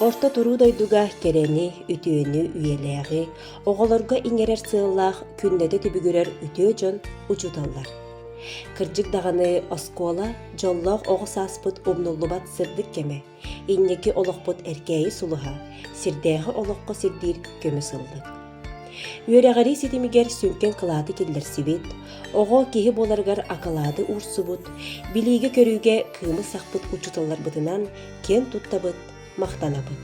Орто туруу дойдуга кэрэни, үтүөнү, үйэлээҕи оҕолорго иҥэрэр сыаллаах күннэтэ түбүгүрэр үтүө дьон учууталлар. Кырдьык даҕаны оскуола дьоллоох оҕо сааспыт умнуллубат сырдык кэмэ, инники олохпут эркээйи сулуһа, сирдээҕи олоххо сирдиир көмүс ыллык. Үөрэҕирии ситимигэр сүҥкэн кылааты киллэрсибит, оҕо киһи буоларыгар акылааты уурсубут, билиигэ-көрүүгэ кыымы сахпыт учууталларбытынан киэн туттабыт, махтанабыт.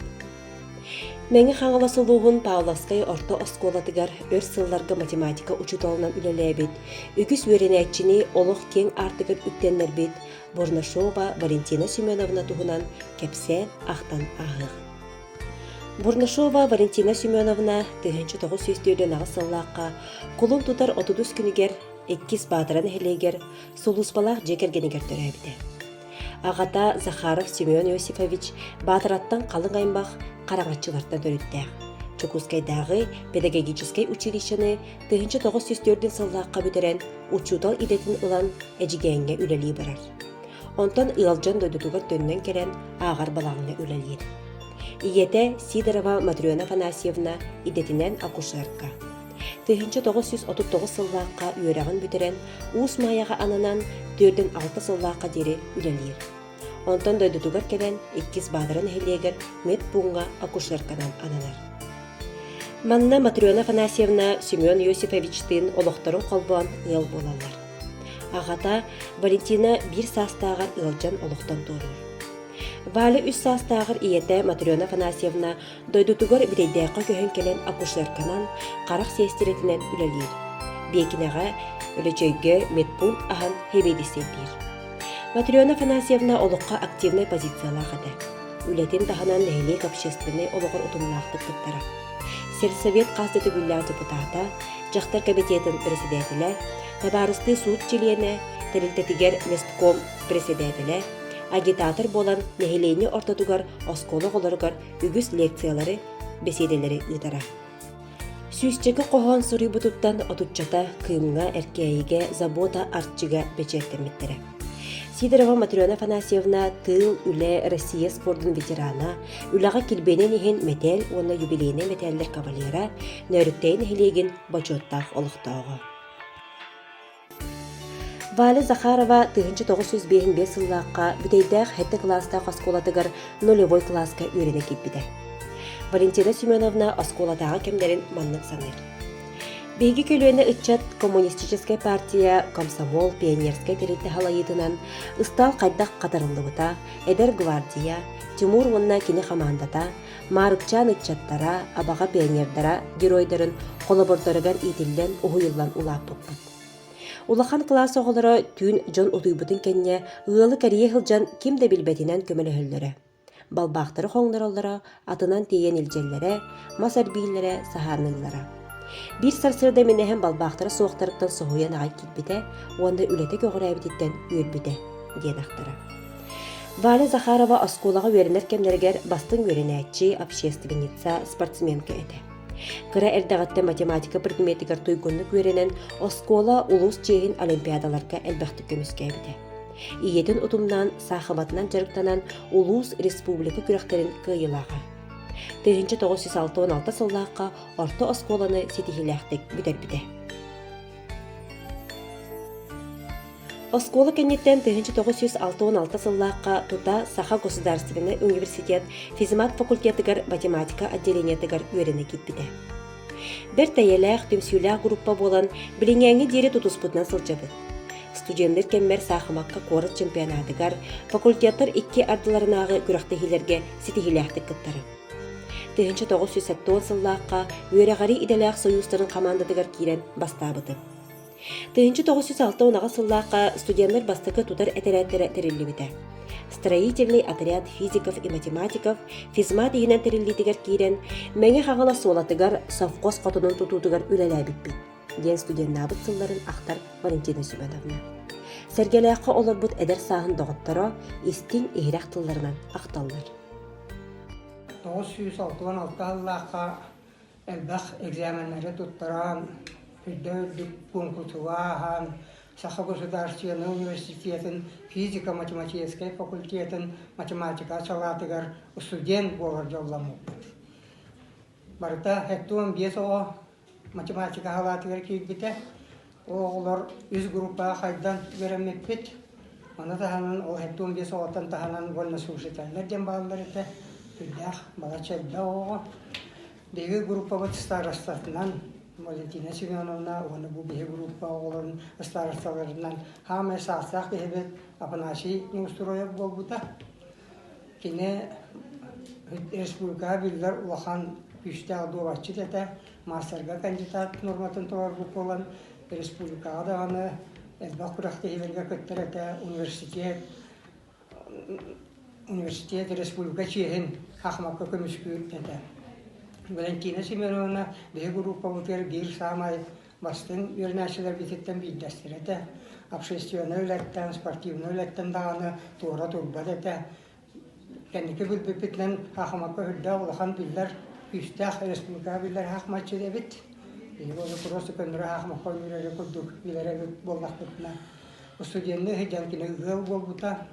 Мэҥэ Хаҥалас улууһун Павловскай орто оскуолатыгар өр сылларга математика учууталынан үлэлээбит, үгүс үөрэнээччини олох киэҥ аартыгар үктэннэрбит Бурнашова Валентина Семеновна туһунан кэпсээн ахтан ааһыах. Бурнашова Валентина Семеновна 1948 сыллаахха кулун тутар 30 күнүгэр Иккис Баатара нэһилиэгэр сулууспалаах дьиэ кэргэнигэр төрөөбүтэ. Аҕата Захаров Семен Иосифович Баатараттан халыҥ аймах хараҥаччылартан төрүттээх. Дьокуускайдааҕы педагогическай училищены 1904 сыллаахха бүтэрэн учуутал идэтин ылан Эдьигээҥҥэ үлэлии барар. Онтон ыалдьан дойдутугар төннөн кэлэн ааҕар балаҕаҥҥа үлэлиир. Ийэтэ Сидорова Матрена Афанасьевна идэтинэн акушерка. 1939 сыллаахха үөрэҕин бүтэрэн Уус Маайаҕа ананан 46 сыллаахха диэри үлэлиир. Онтон дойдутугар кэлэн Иккис Баатара нэһилиэгэр медпууҥҥа акушерканан ананар. Манна Матрена Афанасьевна Семен Иосифовичтыын олохторун холбоон ыал буолаллар. Аҕата Валентина биир саастааҕар ыалдьан олохтон туоруур. Валя үс саастааҕар ийэтэ Матрена Афанасьевна дойдутугар Бүтэйдээххэ көһөн кэлэн акушерканан, харах сиэстэрэтинэн үлэлиир. Биэкинэҕэ, Өлөчөйгө медпункт аһан сэбиэдиссэйдиир. Матрена Афанасьевна олоххо активнай позициялаах этэ. Үлэтин таһынан нэһилиэк общественнай олоҕор утумнаахтык кыттара. Сельсовет хас да төгүллээх депутата, дьахтар комитетын председателэ, табаарыстыы суут чилиэнэ, тэрилтэтигэр местком председателэ, агитатор буолан нэһилиэнньэ ортотугар оскуола оҕолоругар үгүс лекциялары, бэсиэдэлэри ыытара. Сүүсчэкэ хоһоон суруйбутуттан отуччата Кыымҥа, Эркээйигэ, Забота Арчыга бэчээттэммиттэрэ. Сидорова Матрена Афанасьевна тыыл, үлэ, Россия спордун ветерана, үлэҕэ килбиэнин иһин мэтээл уонна юбилейнай мэтээллэр кавалера, Нөөрүктэйи нэһилиэгин бочуоттаах олохтооҕо. Валя Захарова 1955 сыллаахха Бүтэйдээх сэттэ кылаастаах оскуолатыгар нулевой кылааска үөрэнэ киирбитэ. Валентина Семеновна оскуолатааҕы кэмнэрин маннык саныыр. Биһиги көлүөнэ ыччат Коммунистическай партия, комсомол, пионерскай тэрилтэ салайыытынан ыстаал хайдах хатарыллыбыта, Эдэр гвардия, Тимур уонна кини хамаандата, Маарыкчаан ыччаттара, Абаҕа пионердара геройдарын холобурдарыгар иитиллэн, уһуйуллан улааппыппыт. Улахан кылаас оҕолоро түүн дьон утуйбутун кэннэ ыалы кэрийэ сылдьан ким да билбэтинэн көмөлөһөллөрө. Балбаахтары хоҥнороллоро, атынан тиэйэн илдьэллэрэ, мас эрбииллэрэ, саһааныыллара. Биир сарсыарда мин эһэм балбаахтара суохтарыттан соһуйан аҕай киирбитэ уонна үлэтэ көҕүрээбититтэн үөрбүтэ, диэн ахтара. Валя Захарова оскуолаҕа үөрэнэр кэмнэригэр бастыҥ үөрэнээччи, общественница, спортсменка этэ. Кыра эрдэҕиттэн математика предметигэр туйгуннук үөрэнэн, оскуола, улуус чиэһин олимпиадаларга элбэхтик көмүскээбитэ. Ийэтин утумнаан саахыматынан дьарыктанан улуус, республика күрэхтэрин кыайыылааҕа. 1966 сыллаахха орто оскуоланы ситиһиилээхтик бүтэрбитэ. Оскуола кэнниттэн 1966 сыллаахха тута Саха государственнай университет физмат факультетыгар математика отделениетыгар үөрэнэ киирбитэ. Бэрт эйэлээх, түмсүүлээх группа буолан, билиҥҥээҥҥи диэри тутуспутунан сылдьабыт. Студеннар кэммэр саахымакка куорат чемпионатыгар, факультеттар икки ардыларынааҕы күрэхтэһиилэргэ ситиһиилээхтик кыттарым. 1970 сыллаахха үөрэҕирии идэлээх сойуустарын хамаандатыгар киирэн бастаабытым. 1968 сыллаахха студеннар бастакы тутар этэрээттэрэ тэриллибитэ. Строительный отряд физиков и математиков физмат иһинэн тэриллиитигэр киирэн, Мэҥэ Хаҥалас Суолатыгар совхоз хотонун тутуутугар үлэлээбиппит, диэн студеннаабыт сылларын ахтар Валентина Семеновна. Сэргэлээххэ олорбут эдэр сааһын доҕотторо истиҥ иһирэх тылларынан ахталлар. 966 сыллаахха элбэх экзаменнары туттаран, үрдэ үрдүк куонкурсуга ааһан, Саха государственнай университетын физико-математическай факультетын математика салаатыгар студент буолар дьолломмуппут. Барыта 75 оҕо математика салаатыгар киирбитэ. Оҕолор үс группаҕа хайдан үөрэммиппит. Маны таһынан ол 75 оҕоттон таһынан вольнослушателлэр диэн бааллар этэ. Сүрдээх балачча элбэх оҕо. Биһиги группабыт старостатынан Валентина Семеновна уонна бу биһи группа оҕолорун старосталарынан хаамай саастаах киһибит Афанасий Неустроев буолбута. Кини республикаҕа биллэр улахан күүстээх дуобатчыт этэ, маастарга кандидат норматын толорбут буолан республикаҕа даҕаны элбэх күрэхтэһиилэргэ кыттар этэ, университет университет республика чиэһин Ахмакка көмүскүүр этэ. Валентина Семеновна биһи группабытыгар биир саамай бастыҥ үөрэнээччилэрбититтэн биирдэстэрэ этэ. Общественнай үлэттэн, спортивнай үлэттэн даҕаны туора турбат этэ. Кэнники билбиппитинэн Ахмакка үрдээх улахан биллэр күүстээх республикаҕа биллэр хахмаччы эбит. Биһиги ону просто көннөрү хахмакка үүрэрэ курдук билэр эбит буоллахпытына студенныы сылдьан кини ыал буолбута.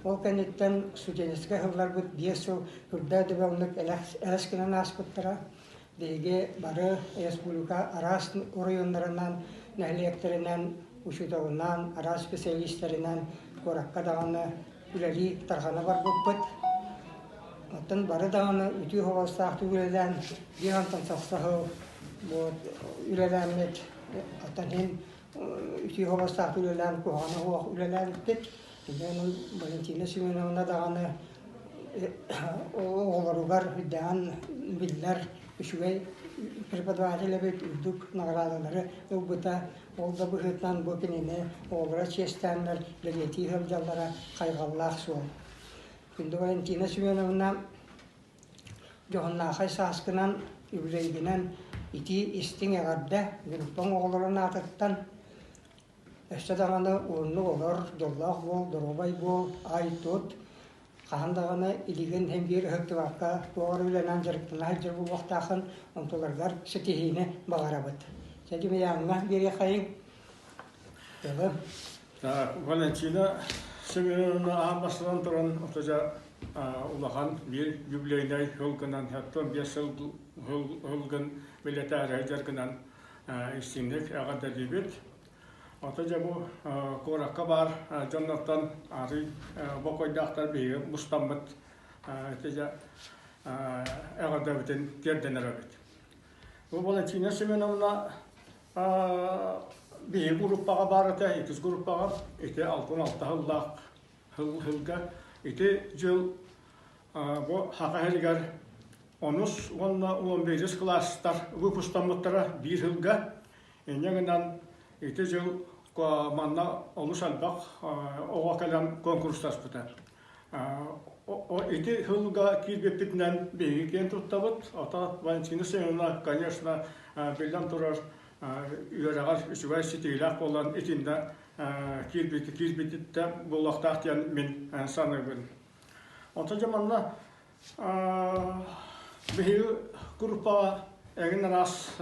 Ол кэнниттэн студенческай сылларбыт 5 сыл үрдээх дөбөҥнүк элэс гынан ааспыттара. Биһиги бары республика араас оройуоннарынан, нэһилиэктэринэн, учууталынан, араас специалистарынан куоракка даҕаны үлэлии тарҕана барбыппыт. Оттон бары даҕаны үтүө хоҕостаахтык үлэлээн, биир антон тахса сыл үлэлээммит, оттон иһин үтүө хоҕостаахтык үлэлээн, куһаҕана суох үлэлээбиппит. Онон Валентина Семеновна даҕаны оҕолоругар үрдээн биллэр үчүгэй преподаватель эбит, үрдүк наҕараадалары ылбыта. Ол да быһыытынан бу кинини оҕолоро чиэстээннэр бэлиэтии сылдьаллара хайҕаллаах суол. Күндү Валентина Семеновна дьоһуннаахай сааскынан, үбүлүөйгүнэн итии истиҥ эҕэрдэ группаҥ оҕолорун аатыттан Өссө даҕаны уһуннук олор, дьоллоох буол, доруобай буол, ай-тут. Хаһан даҕаны илиигин һин биир ыһыктыбакка туох эрэ үлэнэн дьарыктана сылдьар буолуохтааххын, онтуларгар ситиһиини баҕарабыт. Чэ, Демьяҥҥа биэриэхэйиҥ. Тылы. Валентина Семеновна аан бастатан туран отожа улахан биир юбилейнай сылгынан, оттон биэс сыл сылгын билэтээри сылдьаргынан истиҥник эҕэрдэлиибит. Ото дьэ бу куоракка баар дьоннортон арый бокуойдаахтар биһиги мустаммыт ити дьэ эҕэрдэбитин тиэрдэн эрэбит. Бу Валентина Семеновна биһиги группаҕа баар этэ, иккис группаҕа ити 66 сыллаах сылга ити дьыл бу Саха сиригэр онус уонна 11 кылаастар выпустаммыттара биир сылга. Инньэ гынан ити дьыл манна олус элбэх оҕо кэлэн куонкурустаспыта. Ити сылга киирбиппитинэн биһиги киэн туттабыт. Ото Валентина Семеновна, конечно, биллэн турар, үөрэҕэр үчүгэй ситиилээх буолан итиннэ киирбит киирбититтэн буолуохтаах диэн мин саныыбын. Онтон дьэ манна биһиги группаҕа эҥин араас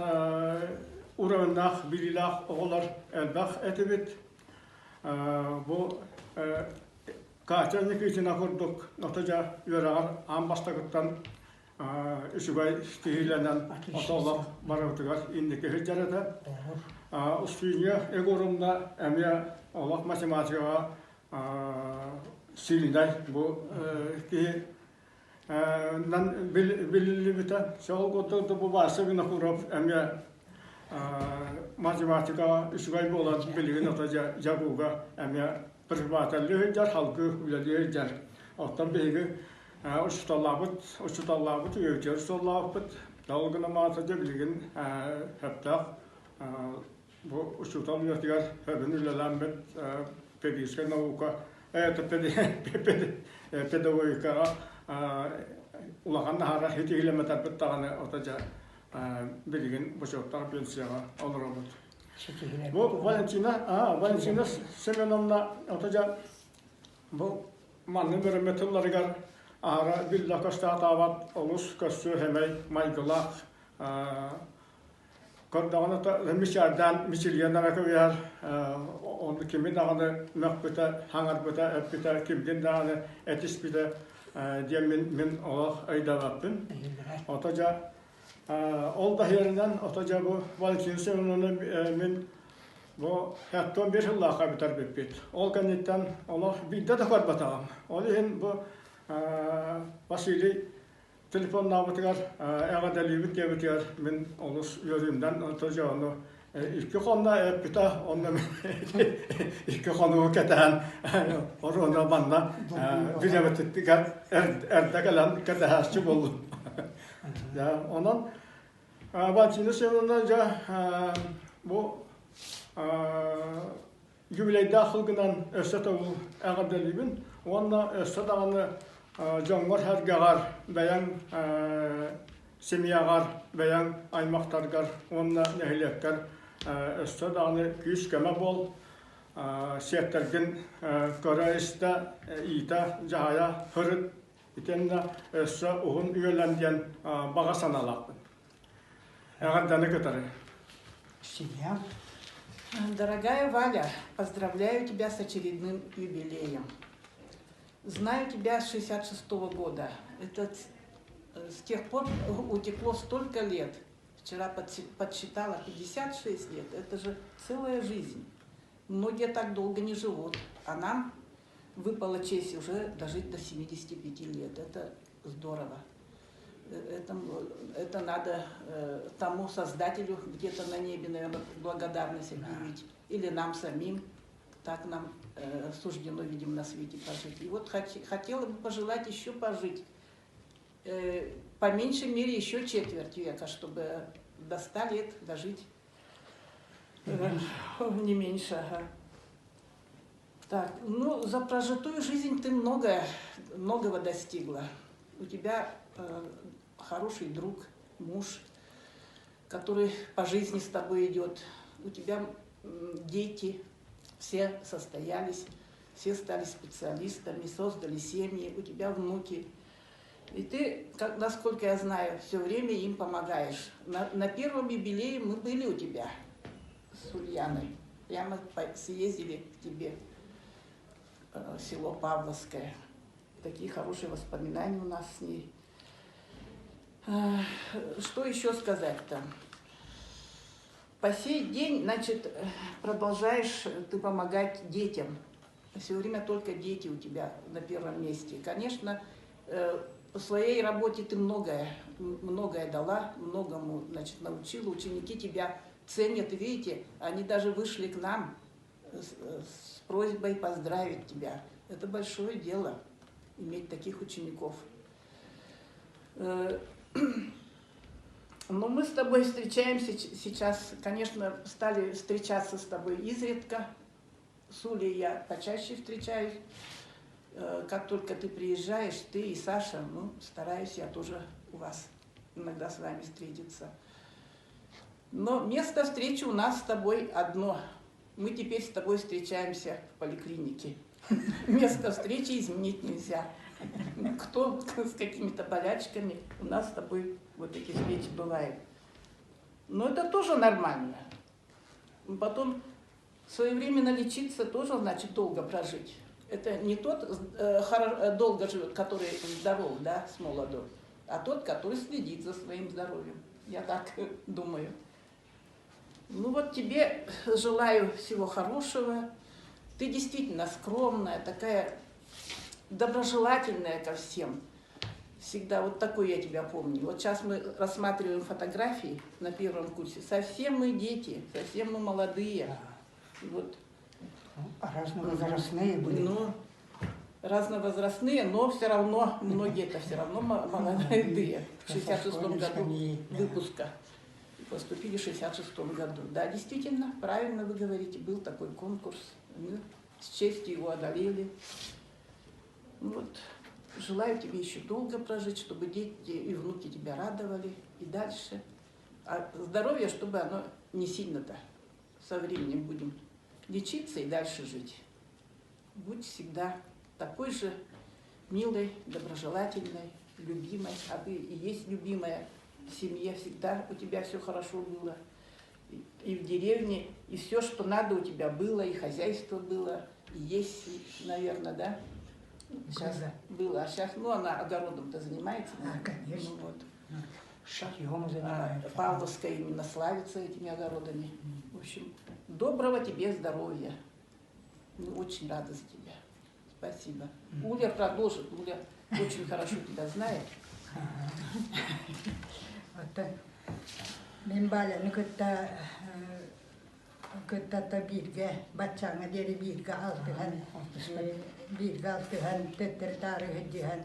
уровеннаах, билиилээх оҕолор элбэх этибит. Бу Катя Никитина курдук ото дьэ үөрэҕэр аан бастакыттан үчүгэй киһилэнэн ото олох барыбытыгар инники сылдьар этэ. Устинья Егоровна эмиэ олох математикаҕа сильнай бу киһи биллибитэ. Ол курдук бу Вася Винокуров эмиэ математикаҕа үчүгэй буолан билигин ото дьабууга эмиэ преподавателлии сылдьар, салгыы үлэлии сылдьар. Оттон биһиги учууталлаабыт, учууталлаабыт, үйэтигэр учууталлаабыппыт. Ол гынан маата дьэ билигин сөптөөх Бу учуутал үлэтигэр өбүн үлэлээммит педагогическай наука педагогикаҕа улахан наһара ситиһилэммэтэрбит даҕаны ото дьэ билигин бочуоттаах пенсияҕа олоробут. Бу Валентина, Валентина Семеновна ото дьэ бу маннык өрөмө тылларыгар аһара биллэ көстө сатаабат олус көрсүө сэмэй майгылаах. Көрдөҕүнэ мичээрдээн мичилийэн эрэ кэбиһэр, ону кими даҕаны мөхпүтэ, хаҥарбыта, эппитэ, кимдин даҕаны этиспитэ диэн мин, мин олох өйдөөбөппүн. Ото дьэ ол да иһэринэн, ото дьэ бу Валентина Семеновна мин бу 75 сыллаахха бүтэрбиппит. Ол кэнниттэн олох биирдэ да көрбөтөҕүм. Ол иһин бу Василий телефоннаабытыгар эҕэрдэлиибит диэбитигэр мин олус үөрүүмдэн ото дьэ ону икки хонно эппитэ онно мин икки хонугу кэтэһэн оруона манна билэбитигэр эрдэ кэлэн кэтэһээччи буоллум. Онон Валентина Семеновна дьэ бу юбилейдаах сылгынан өссө төгүл эҕэрдэлиибин уонна өссө даҕаны дьоҥҥор-сэргэҕэр, бэйэҥ семьяҕар, бэйэҥ аймахтаргар уонна нэһилиэккэр өссө даҕаны күүс-көмө буол, сиэттэргин көрө-истэ, иитэ, дьаһайа сырыт, итиэннэ өссө уһун үйэлэн диэн баҕа санаалаахпын. Эҕэрдэни кытары. Семья. Дорогая Валя, поздравляю тебя с очередным юбилеем. Знаю тебя с 66 -го года. Это с тех пор утекло столько лет. Вчера подсчитала 56 лет. Это же целая жизнь. Многие так долго не живут, а нам выпала честь уже дожить до 75 лет. Это здорово. Это, это надо тому создателю где-то на небе, наверное, благодарность объявить. Или нам самим. Так нам суждено, видимо, на свете пожить. И вот хотела бы пожелать еще пожить. По меньшей мере еще четверть века, чтобы до 100 лет дожить. Не меньше, ага. Так, ну, за прожитую жизнь ты многое, многого достигла. У тебя э, хороший друг, муж, который по жизни с тобой идет. У тебя дети, все состоялись, все стали специалистами, создали семьи, у тебя внуки. И ты, как, насколько я знаю, все время им помогаешь. На, на первом юбилее мы были у тебя с Ульяной. Прямо съездили к тебе в село Павловское. Такие хорошие воспоминания у нас с ней. Что еще сказать-то? По сей день, значит, продолжаешь ты помогать детям. Все время только дети у тебя на первом месте. Конечно, в своей работе ты многое, многое дала, многому, значит, научила. Ученики тебя ценят, видите, они даже вышли к нам с, с просьбой поздравить тебя. Это большое дело, иметь таких учеников. Но мы с тобой встречаемся сейчас, конечно, стали встречаться с тобой изредка. С Улей я почаще встречаюсь. Как только ты приезжаешь, ты и Саша, ну, стараюсь я тоже у вас иногда с вами встретиться. Но место встречи у нас с тобой одно. Мы теперь с тобой встречаемся в поликлинике. Место встречи изменить нельзя. Кто с какими-то болячками, у нас с тобой вот эти встречи бывают. Но это тоже нормально. Потом своевременно лечиться тоже значит долго прожить. Это не тот долго живет, который здоров, да, с молоду, а тот, который следит за своим здоровьем. Я так думаю. Ну вот тебе желаю всего хорошего. Ты действительно скромная, такая доброжелательная ко всем. Всегда вот такой я тебя помню. Вот сейчас мы рассматриваем фотографии на первом курсе. Совсем мы дети, совсем мы молодые. Вот. Разновозрастные были. Ну, разновозрастные, но все равно, многие это все равно молодые. В 66 году выпуска. Поступили в 66 году. Да, действительно, правильно вы говорите, был такой конкурс. Мы с честью его одолели. Вот. Желаю тебе еще долго прожить, чтобы дети и внуки тебя радовали и дальше. А здоровье, чтобы оно не сильно-то. Со временем будем лечиться и дальше жить. Будь всегда такой же милой, доброжелательной, любимой, а ты и есть любимая в семье, всегда у тебя все хорошо было. И в деревне, и все, что надо у тебя было, и хозяйство было, и есть, наверное, да? Сейчас да. было, а сейчас, ну, она огородом-то занимается. А, конечно. Ну, вот. Шатьем занимается. Павловская именно славится этими огородами. В общем, доброго тебе здоровья. Мы очень рады за тебя. Спасибо. Уля продолжит. Уля очень хорошо тебя знает. Оттон мин Валяны кытта кытта бииргэ баччааҥҥа диэри бииргэ алтыһан бииргэ алтыһан төттөрү-таары сылдьыһан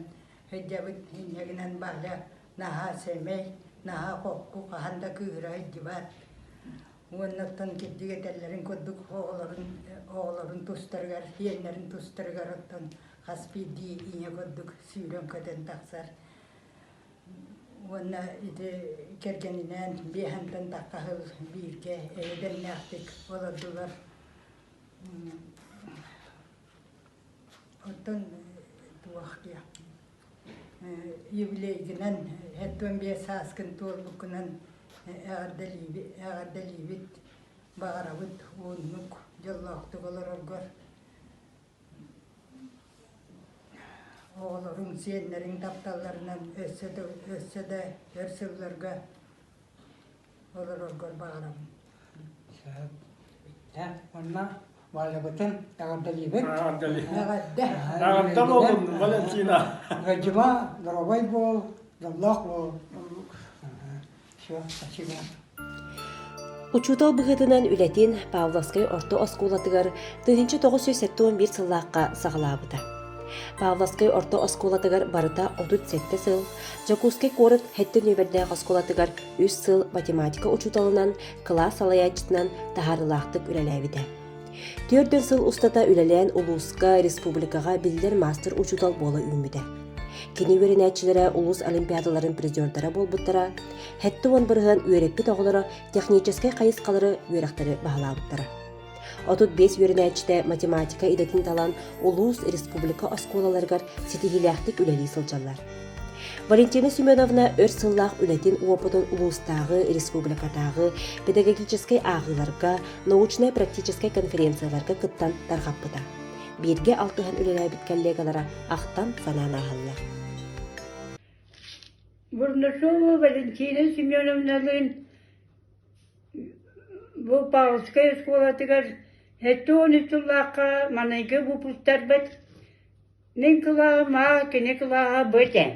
сылдьабыт инньэ гынан Валя наһаа сэмэй наһаа холку хаһан да кыыһыра сылдьыбат Уонна оттон кирдик этэллэрин курдук оҕолорун оҕолорун тустарыгар, сиэннэрин тустарыгар оттон хас биирдии ийэ курдук сүүрэн-көтөн тахсар. Уонна ити кэргэнинээн биэһэнтэн тахха сыл бииргэ эйэ-дэмнээхтик олордулар. Оттон туох диэхпин юбилейгынан 75 сааскын туолбуккунан эҕэрдэлиибит, баҕарабыт уһуннук, дьоллоохтук олороргор, оҕолоруҥ, сиэннэриҥ тапталларынан өссө да, өссө да өр сылларга олороргор баҕарабын. Сөп. Онно Валябытын эҕэрдэлиибит. Эҕэрдэ. Эҕэрдэ буолун, Валентина. Ыалдьыма, доруобай буол, дьоллоох буол. Все, спасибо. Учуутал быһыытынан үлэтин Павловскай орто оскуолатыгар 1971 сыллаахха саҕалаабыта. Павловскай орто оскуолатыгар барыта 37 сыл, Дьокуускай куорат сэттэ нүөмэрдээх оскуолатыгар үс сыл математика учууталынан, кылаас салайааччытынан таһаарыылаахтык үлэлээбитэ. Түөртүн сыл устата үлэлээн улууска, республикаҕа биллэр маастар-учуутал буола үүммүтэ. Кини үөрэнээччилэрэ улуус олимпиадаларын призердара буолбуттара, 70% үөрэппит оҕолоро техническэй хайысхалары үөрэхтэри баһылаабыттара. 35 үөрэнээччитэ математика идэтин талан улуус, республика оскуолаларыгар ситиһиилээхтик үлэлии сылдьаллар. Валентина Семеновна өр сыллаах үлэтин уопутун улуустааҕы, республикатааҕы педагогическай ааҕыыларга, научнай-практическай конференцияларга кыттан тарҕаппыта. Бииргэ алтыһан үлэлээбит коллегалара ахтан-санаан ааһаллар. Бурнашова Валентина Семеновналыын Бу Павловскай оскуолатыгар 73 сыллаахха маҥнайгы выпустарбыт мин кылааһым А, кини кылааһа Б этэ.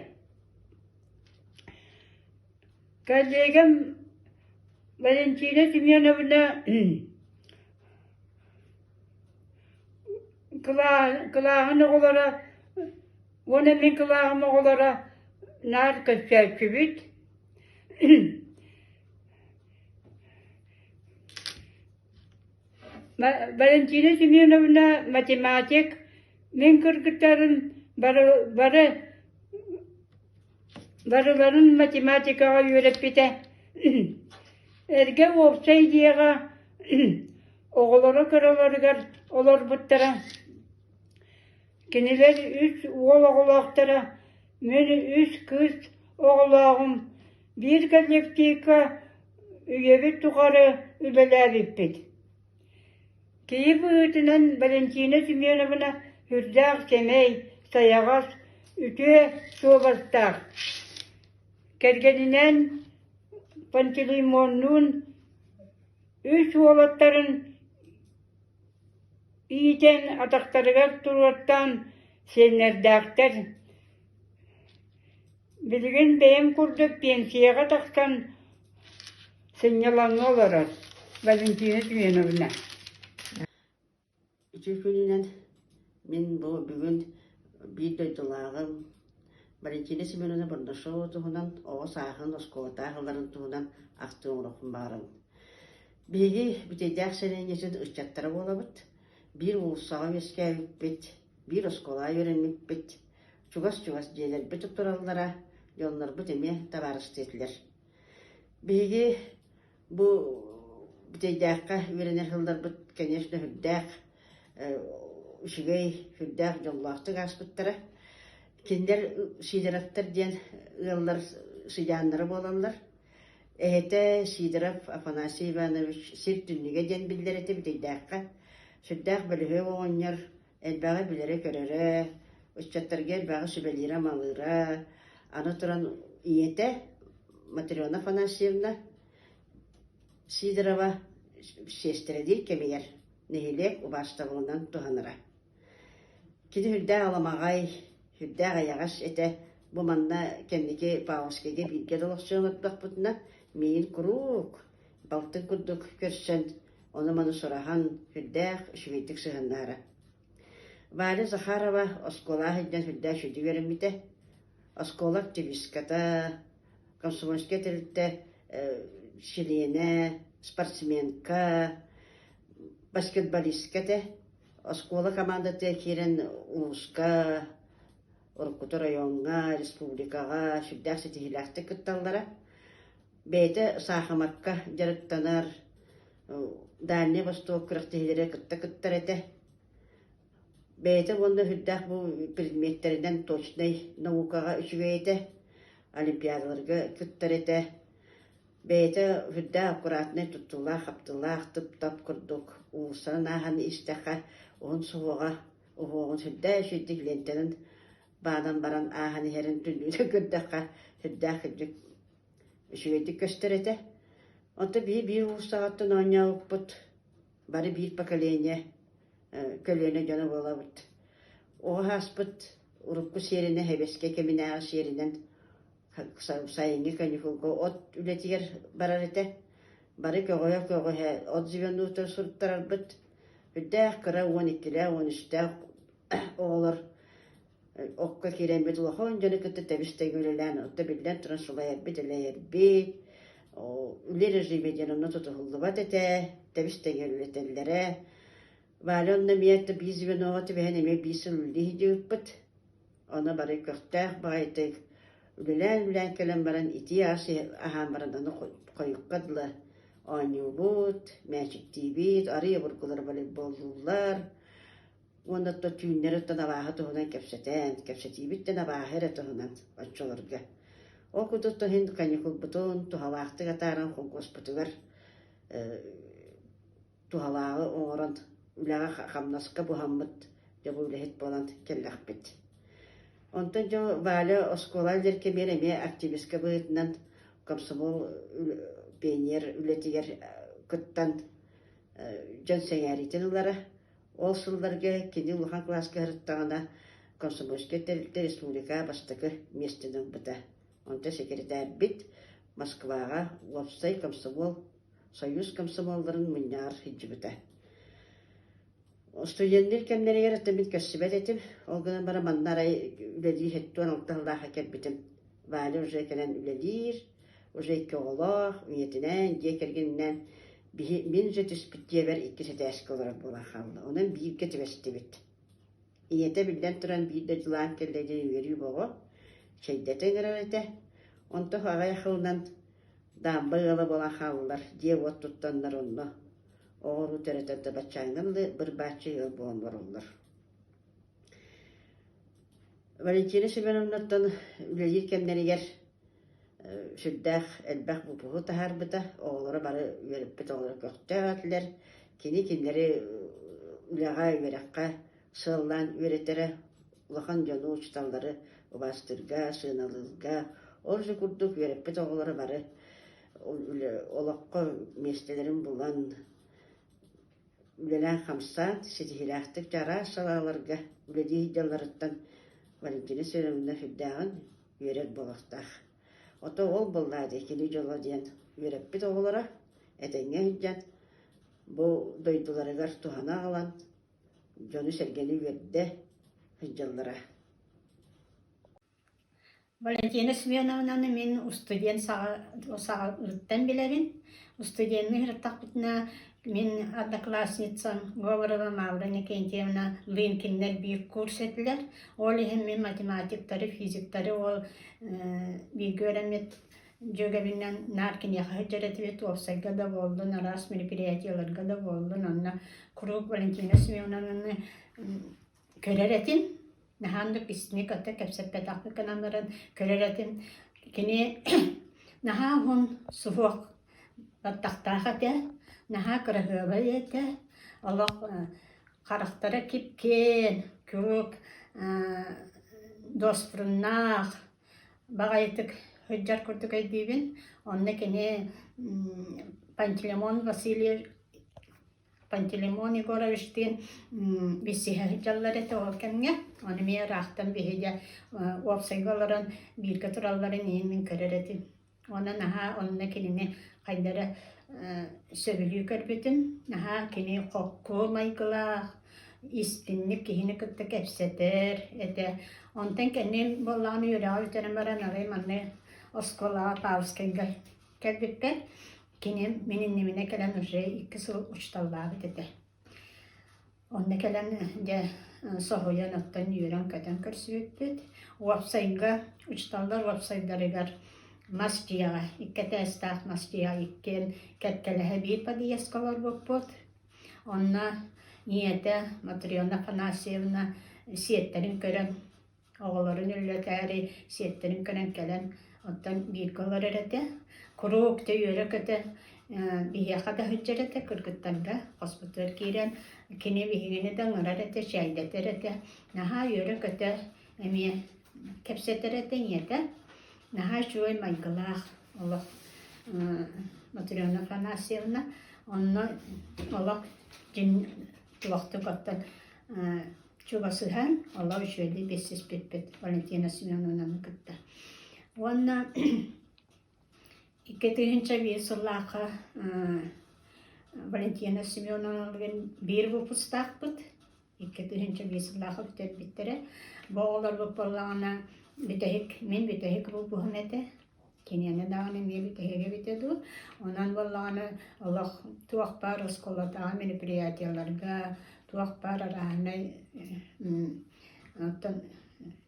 Коллегам Валентина Семеновна кылааһын оҕолоро уонна мин кылааһым оҕолоро наар көрсөөччүбүт. Валентина Семеновна математик, мин кыргыттарым бары, бары барыларын математикаҕа үөрэппитэ. Эргэ уопсай дьиэҕэ оҕолоро кыраларыгар олорбуттара. Кинилэр үс уол оҕолоохторо, мин үс кыыс оҕолооҕум. Биир коллективка үйэбит тухары үлэлээбиппит. Киһи быһыытынан Валентина Семеновна сүрдээх сэмэй, сайаҕас, үтүө суобастаах. Кэргэнинээн Пантелеймоннуун үс уолаттарын иитэн атахтарыгар туруортаан сиэннэрдээхтэр. Билигин бэйэм курдук пенсияҕа тахсан сынньалаҥҥа олорор Валентина Семеновна. Үтүө күнүнэн мин бу бүгүн биир дойдулааҕым Валентина Семеновна Бурнашова туһунан оҕо сааһын оскуолатаах ыларын туһунан ахтыы оҥоруохпун баҕарабын. Биһиги Бүтэйдээх сэлиэнньэтин ыччаттара буолабыт. Биир уулуссаҕа үөскээбиппит, биир оскуолаҕа үөрэммиппит, чугас-чугас дьиэлэрбит тураллара, дьоннорбут эмиэ табаарыстыы этилэр. Биһиги бу Бүтэйдээххэ үөрэнэр сылларбыт, конечно, сүрдээх үчүгэй, сүрдээх дьоллоохтук ааспыттара. Кинилэр Сидоровтар диэн ыаллар сыдьааннара буолаллар. Эһэтэ Сидоров Афанасий Иванович сир түннүгэ диэн биллэр этэ Бүтэйдээххэ. Сүрдээх бөлүһүөк оҕонньор, элбэҕи билэрэ-көрөрө, ыччаттарга элбэҕи сүбэлиирэ-амалыыра. Аны туран ийэтэ Матрена Афанасьевна Сидорова сиэстэрэлиир кэмигэр нэһилиэк убаастабылынан туһанара. Кини сүрдээх аламаҕай, сүрдээх эйэҕэс этэ. Бу манна кэнники Павловскайга бииргэ да олохсуйан олордохпутуна, миигин куруук балтын курдук көрсөн, ону-маны сураһан, сүрдээх үчүгэйдик сыһыаннаһара. Валя Захарова оскуолаҕа сылдьан сүрдээх үчүгэйдик үөрэммитэ. Оскуола активистката, комсомольскай тэрилтэ чилиэнэ, спортсменка, баскетболистка этэ. Оскуола командатыгар киирэн улууска, уруккута оройуоҥҥа, республикаҕа сүрдээх ситиһиилээхтик кытталлара. Бэйэтэ саахымакка дьарыктанар, Дальний Восток күрэхтэһиилэригэр кытта кыттар этэ. Бэйэтэ уонна сүрдээх бу предметтэринэн точнай наукаҕа үчүгэй этэ, олимпиадаларга кыттар этэ. Бэйэтэ сүрдээх аккуратнай туттуулаах-хаптыылаах, тып-тап курдук уулуссанан ааһан истэххэ, уһун суһуоҕа уһуоҕун сүрдээх үчүгэйдик лиэнтэнэн баанан баран ааһан иһэрин түннүгүнэн көрдөххө, сүрдээх кырдьык үчүгэйдик көстөр этэ. Онтон биһи биир уулуссаҕаттан оонньообуппут, бары биир поколение, көлүөнэ дьоно буолабыт. Оҕо ааспыт урукку сиэринэн, сэбиэскэй кэминээҕи сиэринэн сайыҥҥы каникулга от үлэтигэр барар этэ. Бары көҕүһэ-көҕүһэ от звенотун суруттарарбыт. Үрдээх кыра 12-лээх, 13-тээх оҕолор окко киирэммит улахан дьону кытта тэбис-тэҥ үлэлээн, отто биллэн туран сулайарбыт, элэйэрбит. Үлэ режимэ диэн онно тутуһуллубат этэ, тэбис-тэҥ үлэтэллэрэ. Валя онно эмиэ биир звеноҕа түбэһэн эмиэ биир сыл үлэлии сылдьыбыппыт. Ону бары көхтөөх баҕайытык үлэлээн-үлэлээн кэлэн баран итии ас аһаан баран аны хойукка дылы оонньуубут, мээчиктиибит, арый обургулар волейболлууллар уонна то түүннэри оттон абааһы туһунан кэпсэтэн, кэпсэтиибит абааһы эрэ туһунан оччолорго. Ол курдук иһин каникулбутун туһалаахтык атааран холкуоспутугар туһалааҕы оҥорон үлэҕэ-хамнаска буһаммыт дьэ бу үлэһит буолан кэллэхпит. Онтон дьэ Валя оскуола үлэлиир кэмигэр эмиэ активистка быһыытынан комсомол пионер үлэтигэр кыттан дьон сэҥээриитин ылара. Ол сылларга кини улахан кылааска сырыттаҕына комсомольскай тэрилтэ республика бастакы миэстэни ылбыта. Онтон секретарьбит Москваҕа уопсай комсомол Союз комсомолларын мунньаҕар сылдьыбыта. Студенныр кэмнэригэр это мин көрсүбэт этим. Ол гынан баран манна арай үлэлии 76 сыллаахха кэлбитим. Валя уже кэлэн үлэлиир, уже икки оҕолоох, ийэтинээн, дьиэ кэргэнинээн биһи, мин же түспүт дьиэбэр иккис этээскэ олорор буолан хаалла. Онон бииргэ түбэстибит. Ийэтэ биллэн туран биир да дьылаан кэллэ диэн үөрүү боҕо, чэйдэтэ ыҥырар этэ. Онто аҕай сылынан Даамба ыала буолан хааллылар, дьиэ-уот туттаннар онно оҕо-уруу төрөтөн да баччааҥҥын бырбааччы ыал буолан олороллор. Валентина Семеновнаттан үлэлиир кэмнэригэр сүрдээх элбэх выпуһу таһаарбыта. Оҕолоро бары үөрэппит оҕолоро көхтөөх этилэр. Кини кинилэри үлэҕэ, үөрэххэ сыаллаан үөрэтэрэ, улахан дьону, учууталлары убаастыырга, сыаналыырга, ол же курдук үөрэппит оҕолоро бары олоххо миэстэлэрин булан, үлэлээн-хамсаан, ситиһиилээхтик араас салааларга үлэлии сылдьалларыттан Валентина Семеновна сүрдээҕин үөрэр буолуохтаах. Ото ол буоллаа дии кини дьоло диэн үөрэппит оҕолоро этэҥҥэ сылдьан бу дойдуларыгар туһана аҕалан дьону-сэргэни үөрдэ сылдьаллара. Валентина Семеновнаны мин устудьуон саҕалыттан билэбин. Устудьуоннуу сырыттахпытына мин одноклассницам Говорова Мавра Никентьевна лыын кинилэр биир курс этилэр. Ол иһин мин математиктары, физиктары ол бииргэ үөрэммит дьүөгэбинэн наар киниэхэ сылдьар этибит, уопсайга да буоллун, араас мероприятиеларга да буоллун, онно куруук Валентина Семеновнаны көрөр этим. Наһаа оннук истиҥник ата кэпсэппэтэхпит гынан баран көрөр этим. Кини. Наһаа уһун суһуох баттахтаах этэ, наһаа кыраһыабай этэ, олох харахтара кип-киэн, куруук дуоспуруннаах баҕайытык сылдьар курдук өйдүүбүн. Онно кини Пантелеймон Васильев Пантелеймон Егоровичтыын билсиһэ сылдьаллар этэ ол кэмҥэ. Ону эмиэ ыраахтан биһиги уопсайга олорон бииргэ туралларын иһин мин көрөр этим. Уонна наһаа онно кинини хайда эрэ сөбүлүү көрбүтүм. Наһаа кини холку майгылаах, истинник киһини кытта кэпсэтэр этэ. Онтон кэннин буоллаҕына үөрэҕи бүтэрэн баран арай манна оскуолаҕа Павловскайга кэлбиппэр кини мин иннибинэ кэлэн уже икки сыл учууталлаабыт этэ. Онно кэлэн дьэ соһуйан оттон үөрэн-көтөн көрсүбүппүт. Уопсайга учууталлар уопсайдарыгар мас дьиэҕэ икки этээстээх мас дьиэҕэ иккиэн кэккэлэһэ биир подъездка олорбуппут. Онно ийэтэ Матрена Афанасьевна сиэттэрин көрөн Оҕолорун үллэтээри сиэттэрин көрөн кэлэн, оттон бииргэ олорор этэ. Куруук дьэ үөрэ-көтө биһиэхэ да сылдьар этэ, кыргыттарга хоспутугар киирэн кини биһигини да ыҥырар этэ, чээйдэтэр этэ. Наһаа үөрэ-көтө эмиэ кэпсэтэр этэ ийэтэ. Наһаа үчүгэй майгылаах олох Матрена Афанасьевна. Онно олох дьин олохтук оттон чугасыһан, олох үчүгэйдик билсиспиппит Валентина Семеновнаны кытта. Уонна 2005 сыллаахха Валентина Семеновналыын биир выпусктаахпыт. 2005 сыллаахха бүтэрбиттэрэ. Бу оҕолорбут буоллаҕына бүтэһик, мин бүтэһик выпуһум этэ. Киниэнэ даҕаны эмиэ бүтэһигэ эбитэ дуу. Онон буоллаҕына олох туох баар оскуолатааҕы мероприятиеларга, туох баар арааһынай оттон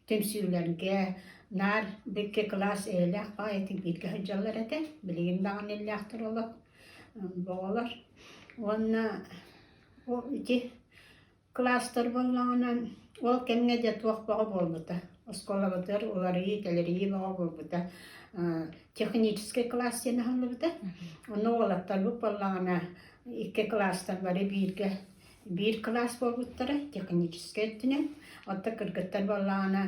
түмсүүлэргэ наар икки кылаас эйэлээх баҕайытык бииргэ сылдьаллар этэ. Билигин даҕаны иллээхтэр олох оҕолор. Уонна ити Кылаастар буоллаҕына, ол кэмҥэ дьэ туох бөҕө буолбута. Оскуолабытыгар уларыйыы-тэлэрийии бөҕө буолбута. Техническэй кылаас диэн аһыллыбыта. Онно уолаттарбыт буоллаҕына икки кылаастар бары бииргэ биир кылаас буолбуттара техническэй өттүнэн. Оттон кыргыттар буоллаҕына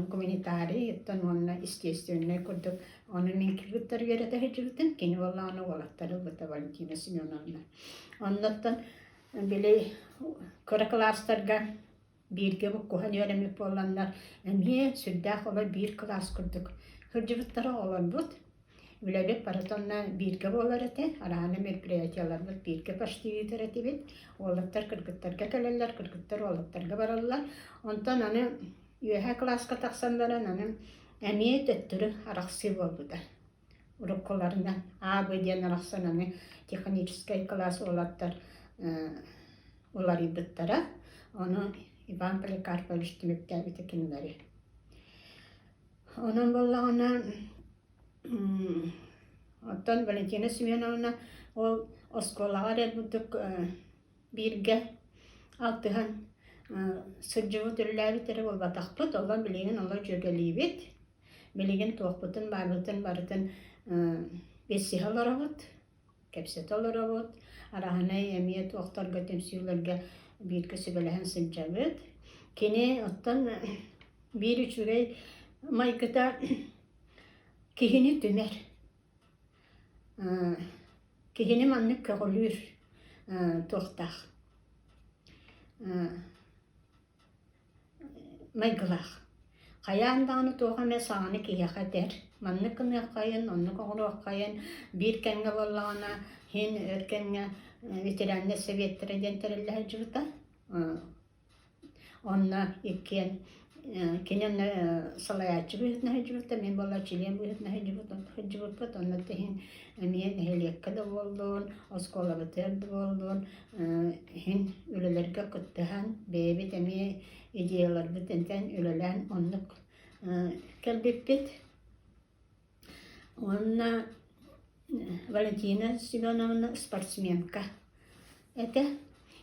гуманитарий оттон уонна естественнэй курдук ону мин кыргыттар үөрэтэ сылдьыбытым. Кини буоллаҕына уолаттары ылбыта Валентина Семеновна. Оннуттан Били кыра кылаастарга бииргэ буккуһан үөрэммит буолланнар, эмиэ сүрдээх олор биир кылаас курдук сылдьыбыттара оҕолорбут. Үлэбит барыта онно бииргэ буолар этэ, араана мероприятиеларбыт бииргэ почти ыытар этибит. Уолаттар кыргыттарга кэлэллэр, кыргыттар уолаттарга бараллар. Онтон аны үөһээ кылааска тахсан баран аны эмиэ төттөрү арахсыы буолбута. Уруккуларынан А, Б диэн арахсан аны техническэй кылаас уолаттар уларыйбыттара. Ону Иван Поликарпович түмүктээбитэ кинилэри. Онон буоллаҕына оттон Валентина Семеновна ол оскуолаҕа эрэ курдук бииргэ алтыһан сылдьыбыт, үлэлээбит эрэ буолбатахпыт, олор билигин олор дьүөгэлиибит. Билигин туохпутун баарбытын барытын билсиһэ олоробут, кэпсэтэ олоробут. Араһынай эмиэ туохтарга түмсүүлэргэ бииргэ сүбэлэһэн сылдьабыт. Кини оттон биир үчүгэй майгыта киһини түмэр. Киһини маннык көҕүлүүр туохтаах майгылаах. Хайаан даҕаны туох эмэ саҥаны киһиэхэ этэр. Маннык гыныаххайын, оннук оҥоруоххайын, биир кэмҥэ буоллаҕына, иһин өр кэмҥэ ветераннар сэбиэттэрэ диэн тэриллэ сылдьыбыта. Онно иккиэн кини онно салайааччы быһыытынан сылдьыбыта, мин буолла чилиэн быһыытынан сылдьыбыппыт. Онно иһин эмиэ нэһилиэккэ да буоллун, оскуолабытыгар да буоллун, иһин үлэлэргэ кыттыһан, бэйэбит эмиэ идеяларбыт этэн үлэлээн оннук кэлбиппит. Уонна Валентина Семеновна спортсменка этэ.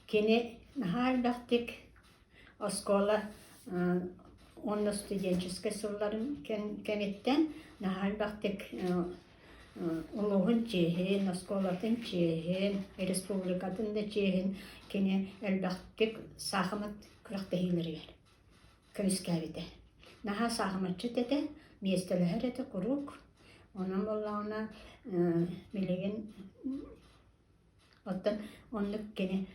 Кини наһаа элбэхтик оскуола уонна студенческай сылларын кэмиттэн наһаа элбэхтик. Улууһун чиэһин, оскуолатын чиэһин, республикатын да чиэһин кини элбэхтик саахымат күрэхтэһиилэригэр көмүскээбитэ. Наһаа саахыматчыт этэ, миэстэлэһэр этэ куруук. Онон буоллаҕына билигин оттон оннук кини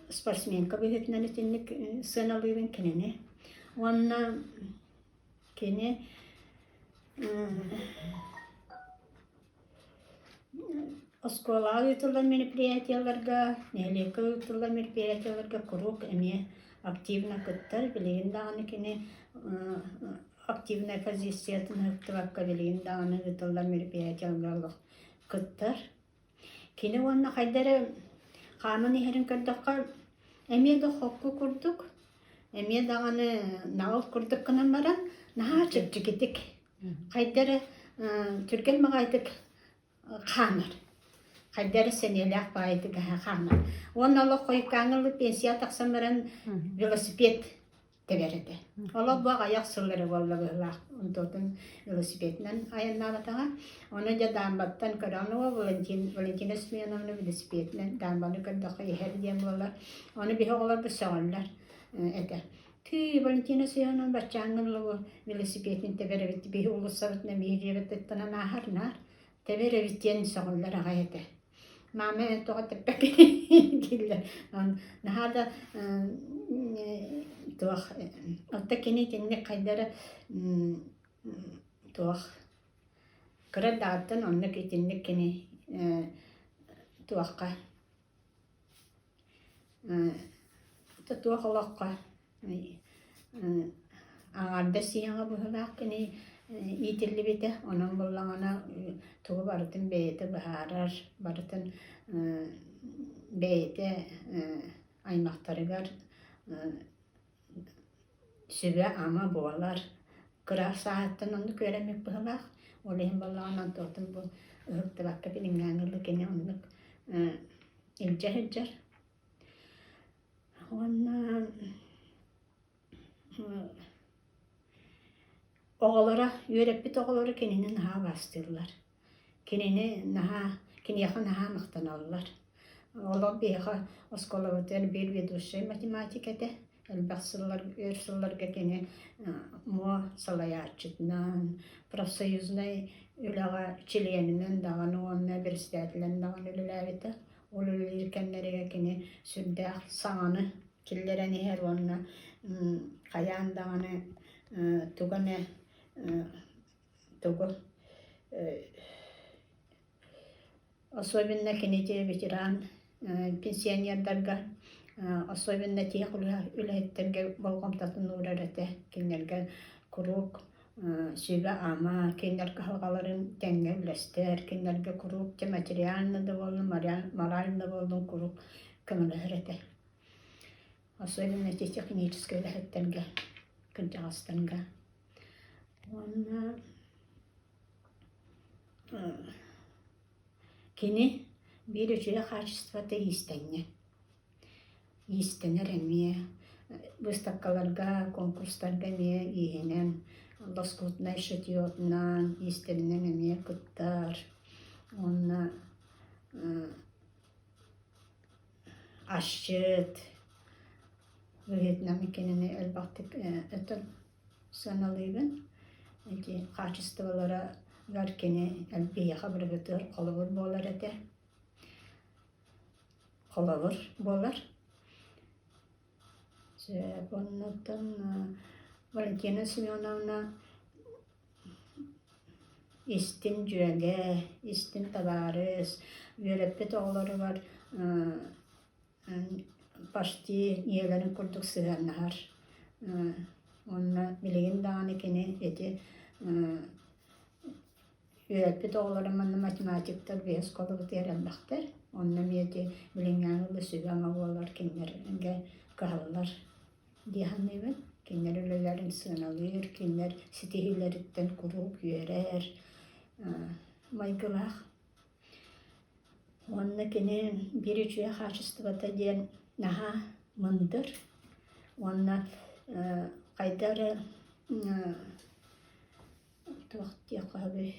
спортсменка быһыытынан итинник сыаналыыбын кинини. Уонна кини Оскуолаҕа ыытыллар мероприятиеларга, нэһилиэккэ ыытыллар мероприятиеларга куруук эмиэ активно кыттар. Билигин даҕаны кини активнай позициятын ыһыктыбакка билигин даҕаны ыытыллар мероприятиеларга олох кыттар. Кини уонна хайда эрэ хааман иһэрин көрдөххө, эмиэ да холку курдук, эмиэ даҕаны наҕыл курдук гынан баран, наһаа чэпчэкитик, хайда эрэ түргэн баҕайытык хаамар. Хайда эрэ сэниэлээх баҕайытык хаамар. Уонна олох хойуккааҥҥы ылбыт пенсия тахсан баран велосипед тэбэр этэ. Олох бу аҕыйах сыл эрэ буолла быһыылаах онтуотун велосипединэн айаннаабатаҕа. Ону дьэ Даамбаттан көрөн оо Валентин, Валентина Семеновна велосипединэн Даамбаны көрдөххө иһэр диэн буолар. Ону биһи оҕолорбут сөҕөллөр этэ. Тыый, Валентина Семеновна баччааҥҥы бу велосипедин тэбэр эбит, биһи уулуссабытынан биһи дьиэбититтэн ааһар наар тэбэр эбит диэн сөҕөллөр аҕай этэ. Маама эн тоҕо тэппэккин дииллэр. Наһаа да туох отто кини итинник хайда эрэ туох кыра даҕаттан оннук итинник кини туохха туох олоххо Аҥаардас ийэҕэ быһыылаах кини иитиллибитэ, онон буоллаҕына тугу барытын бэйэтэ быһаарар, барытын бэйэтэ аймахтарыгар сүбэ-ама буолар. Кыра сааһыттан оннук үөрэммит быһыылаах, ол иһин буоллаҕына онтуотун бу ыһыктыбакка билиҥҥээҥи ылла кини оннук илдьэ сылдьар. Уонна оҕолоро, үөрэппит оҕолоро кинини наһаа убаастыыллар. Кинини наһаа, киниэхэ наһаа махтаналлар. Олох биһиэхэ оскуолабытыгар биир ведущай математик этэ. Элбэх сыллар, өр сылларга кини МУО салайааччытынан, профсоюзнай үлэҕэ чилиэнинэн даҕаны уонна бэрэссэдээтэлинэн даҕаны үлэлээбитэ. Ол үлэлиир кэмнэригэр кини сүрдээх саҥаны киллэрэн иһэр уонна хайаан даҕаны тугу эмэ тугу особенно кини ити ветеран пенсионердарга особенно тиһэх үлэһиттэргэ болҕомтотун уурар этэ кинилэргэ куруук сүбэ-ама, кинилэр кыһалҕаларын тэҥҥэ үллэстэр, кинилэргэ куруук дьэ материально да буоллун, морально да буоллун куруук көмөлөһөр этэ. Особенно эти техническэй үлэһиттэргэ, кырдьаҕастарга. Уонна кини биир үчүгэй хаачыстыбата иистэнньэҥ. Иистэнэр эмиэ, выставкаларга, конкурстарга эмиэ ииһинэн, лоскутнай шитьетунан, иистэринэн эмиэ кыттар. Уонна асчыт быһыытынан кинини элбэхтик өтөн сыаналыыбын. Ити хаачыстыбаларыгар кини биһиэхэ барыбытыгар холобур буолар этэ. Холобур буолар. Оннуттан Валентина Семеновна истин дьүөгэ, истин табаарыс, үөрэппит оҕолоругар почти ийэлэрин курдук сыһыаннаһар. Уонна билигин даҕаны кини ити Үөрэппит оҕолорум манна математиктар биэс оскуолабытыгар элбэхтэр. Онно эмиэ ити билиҥҥээҥи да сүбэ-ама буолар кинилэргэ кыһаллар дии саныыбын. Кинилэр үлэлэрин сыаналыыр, кинилэр ситиһиилэриттэн куруук үөрэр майгылаах. Уонна кини биир үчүгэй хаачыстыбата диэн наһаа мындыр уонна хайда эрэ туох диэххэ сөбүй?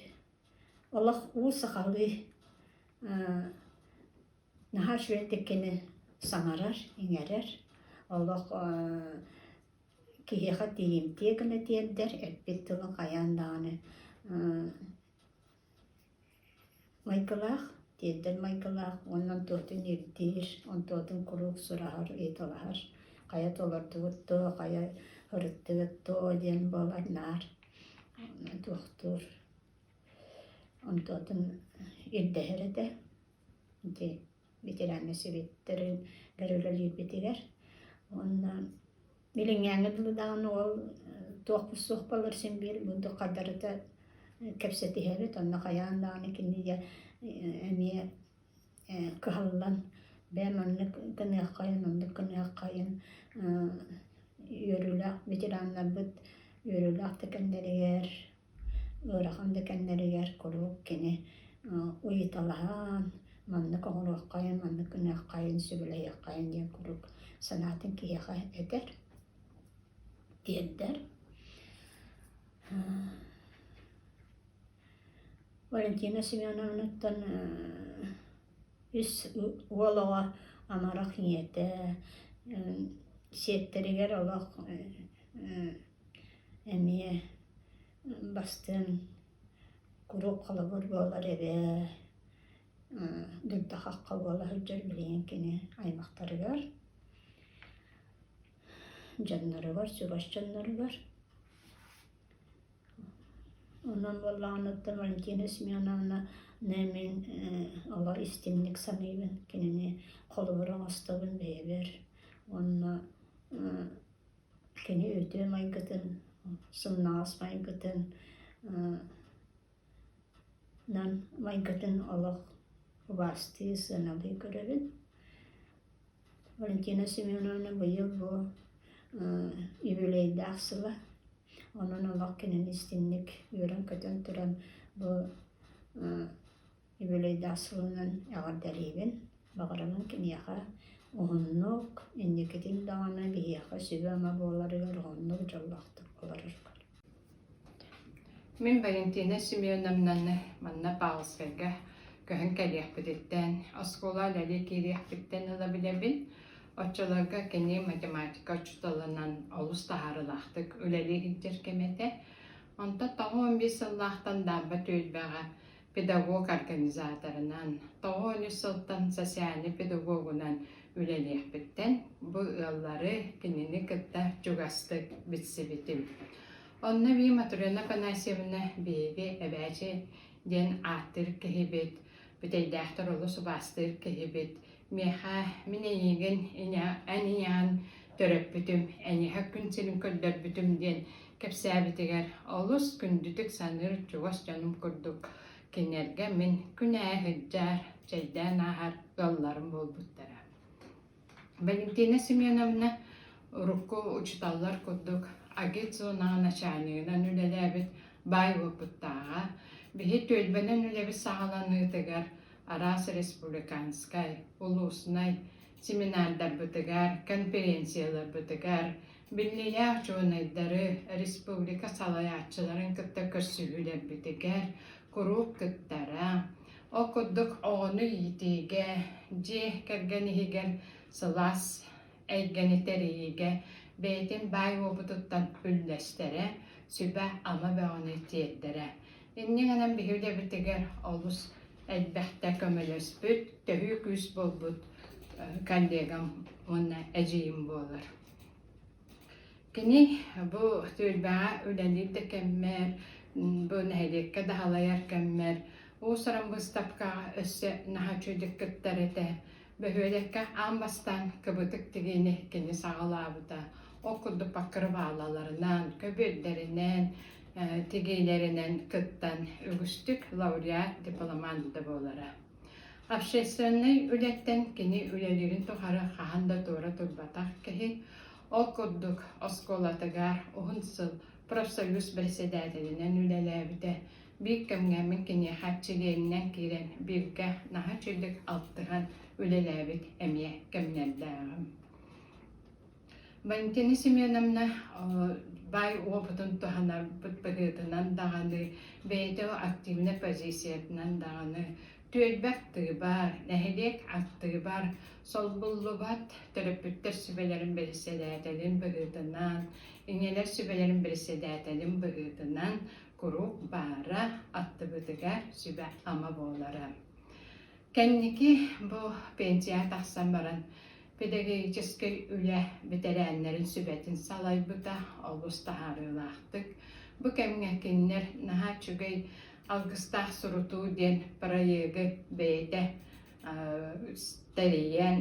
Олох уу сахалыы наһаа үчүгэйдик кини саҥарар, иҥэрэр, олох киһиэхэ тиийимтиэ гына тиэрдэр, эппит тылын хайаан даҕаны майгылаах, тиэрдэр майгылаах уонна онтуотун ирдиир, онтуотун куруук сураһар, ыйыталаһар, хайа толордугут дуо, хайа ырыттыгыт дуо диэн буолар наар туохтуур. Онтуотун ирдэһэр этэ. Ити ветераннар сэбиэттэригэр үлэлиирбитигэр. Уонна билиҥҥээҥҥэ дылы даҕаны ол туохпут суох буоллар син биир бурдук хардарыта кэпсэтиһэбит. Онно хайаан даҕаны кини дьэ эмиэ кыһаллан бэйэм маннык гыныаххайын, оннук гыныаххайын үөрүүлээх ветераннарбыт үөрүүлээх да кэмнэригэр Ыарахан да кэмнэригэр куруук кини ыйыталаһан, маннык оҥоруоххайын, маннык гыныаххайын, сөбүлэһиэххэйин диэн куруук санаатын киһиэхэ этэр, тиэрдэр. Валентина Семеновнаттан үс уол оҕо амарах ийэтэ, сиэттэригэр олох эмиэ бастыҥ куруук холобур буолар эбээ, дурда-хахха буола сылдьар билигин кини аймахтарыгар, дьонноругар, чугас дьонноругар. Онон буоллаҕына Валентина Семеновна мин олох истиҥник саныыбын, кинини холобур оҥостобун бэйэбэр уонна Кини үтүө майгытын, сымнаҕас майгытын нан майгытын олох убаастыы, сыаналыы көрөбүн. Валентина Семеновна быйыл бу юбилейдаах сыла. Онон олох кинини истиҥник үөрэн-көтөн туран бу Үбүлүөйдээх сылынан эҕэрдэлиибин, баҕарабын киниэхэ уһуннук, инникитин даҕаны биһиэхэ сүбэ-ама буоларыгар уһуннук, дьоллоохтук олороргор. Мин Валентина Семеновнаны манна Павловскайга көһөн кэлиэхпититтэн, оскуола үлэлии киириэхпиттэн ыла билэбин. Оччолорго кини математика учууталынан олус таһаарыылаахтык үлэлии сылдьар кэмэ этэ. Онтон 95 сыллаахтан Даамба түөлбэҕэ педагог-организаторынан, 93 сылтан социальнай педагогунан үлэлиэхпиттэн бу ыаллары кинини кытта чугастык билсибитим. Онно эбии Матрена Афанасьевна биһиги эбээчи диэн ааттыыр киһибит, бүтэйдээхтэр олус убаастыыр киһибит. Миэхэ мин эйигин эн ийэҕин төрөппүтүм, эйиэхэ күн сирин көрдөрбүтүм диэн кэпсээбитигэр олус күндүтүк саныыр чугас дьонум курдук кинилэргэ мин күн аайы сылдьар, чэйдээн ааһар ыалларым буолбуттара. Валентина Семеновна урукку учууталлар курдук агитзонаҕа начальнигынан үлэлээбит баай уопуттааҕа. Биһи түөлбэнэн үлэбит саҕаланыытыгар араас республиканскай, улууснай семинардарбытыгар, конференцияларбытыгар биллиилээх учуонайдары, республика салайааччыларын кытта көрсүһүүлэрбитигэр куруук кыттара. Ол курдук оҕону иитиигэ, дьиэ кэргэн иһигэр сылаас эйгэни тэрийиигэ бэйэтин баай уопутуттан үллэстэрэ, сүбэ-ама бөҕөнү тиэрдэрэ. Инньэ гынан биһи үлэбитигэр олус элбэхтэ көмөлөспүт, төһүү күүс буолбут коллегам уонна эдьиийим буолар. Кини бу түөлбэҕэ үлэлиир да кэммэр, бу нэһилиэккэ да салайар кэммэр уус-уран быыстапкаҕа өссө наһаа үчүгэйдик кыттар этэ. Бөһүөлэккэ аан бастаан кыбытык тигиини кини саҕалаабыта. Ол курдук покрывалаларынан, көбүөрдэринэн, тигиилэринэн кыттан үгүстүк лауреат, дипломант да буолара. Общественнай үлэттэн кини үлэлиирин тухары хаһан да туора турбатах киһи, ол курдук оскуолатыгар уһун сыл профсоюз бэрэссэдээтэлинэн үлэлээбитэ. Биир кэмҥэ мин киниэхэ чилиэнинэн киирэн бииргэ наһаа үчүгэйдик алтыһан үлэлээбит эмиэ кэмнэрдээҕим. Валентина Семеновна. баай уопутун туһанарбыт быһыытынан даҕаны, бэйэтэ активнай позициятынан даҕаны түөлбэ актыыбар, нэһилиэк актыыбар солбуллубат төрөппүттэр сүбэлэрин бэрэссэдээтэлин быһыытынан, ийэлэр сүбэлэрин бэрэссэдээтэлин быһыытынан куруук баара, аттыбытыгар сүбэ-ама буолара. Кэнники бу пенсияҕа тахсан баран педагогическай үлэ бэтэрээннэрин сүбэтин салайбыта олус таһаарыылаахтык. Бу кэмҥэ кинилэр наһаа үчүгэй алгыстаах сурутуу диэн проегы бэйэтэ тэрийэн,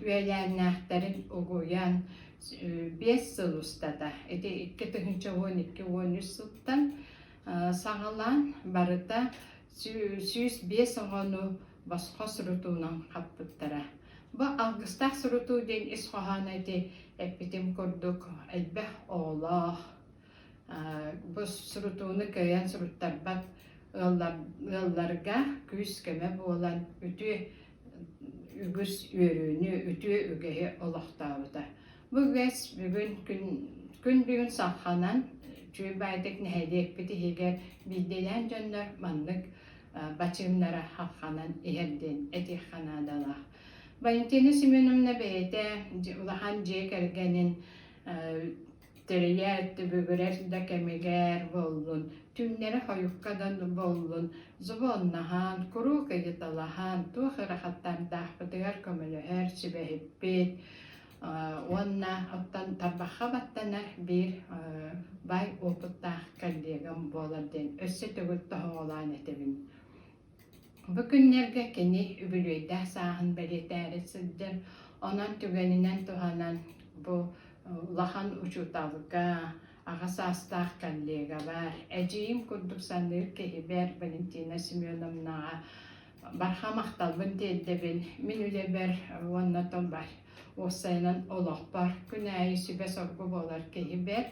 үөлээннээхтэрин угуйан 5 сыл устата ити 2012-13 сылтан саҕалаан барыта 105 оҕону босхо сурутуунан хаппыттара. Бу алгыстаах сурутуу диэн ис хоһооно ити эппитим курдук элбэх оҕолоох, бу сурутууну кыайан суруттарбат ыалларга күүс-көмө буолан үтүө үгүс үөрүүнү, үтүө үгэһи олохтообута. Бу үгэс бүгүн күн, күн бүгүн салханан Чуйбаайдык нэһилиэкпит иһигэр биирдиилээн дьоннор маннык бачыымнара халханан иһэр диэн этиэххэ наадалаах. Валентина Семеновна бэйэтэ улахан дьиэ кэргэнин тэрийэр, түбүгүрэр да кэмигэр буоллун, түүннэри хойукка да буоллун, звоннаһан, куруук ыйыталаһан, туох ыарахаттардаахпытыгар көмөлөһөр, сүбэһиппит уонна оттон тарбахха баттанар биир баай опыттаах коллегам буолар диэн өссө төгүл тоһоҕолоон этэбин. Бу күннэргэ кини үбүлүөйдээх сааһын бэлиэтээри сылдьар, онон түгэнинэн туһанан бу улахан учууталга, аҕа саастаах коллегабар, эдьиийим курдук саныыр киһибэр Валентина Семеновнаҕа барҕа махталбын тиэрдэбин. Мин үлэбэр уонна бар уопсайынан олохпор күн аайы сүбэ-соргу буолар киһибэр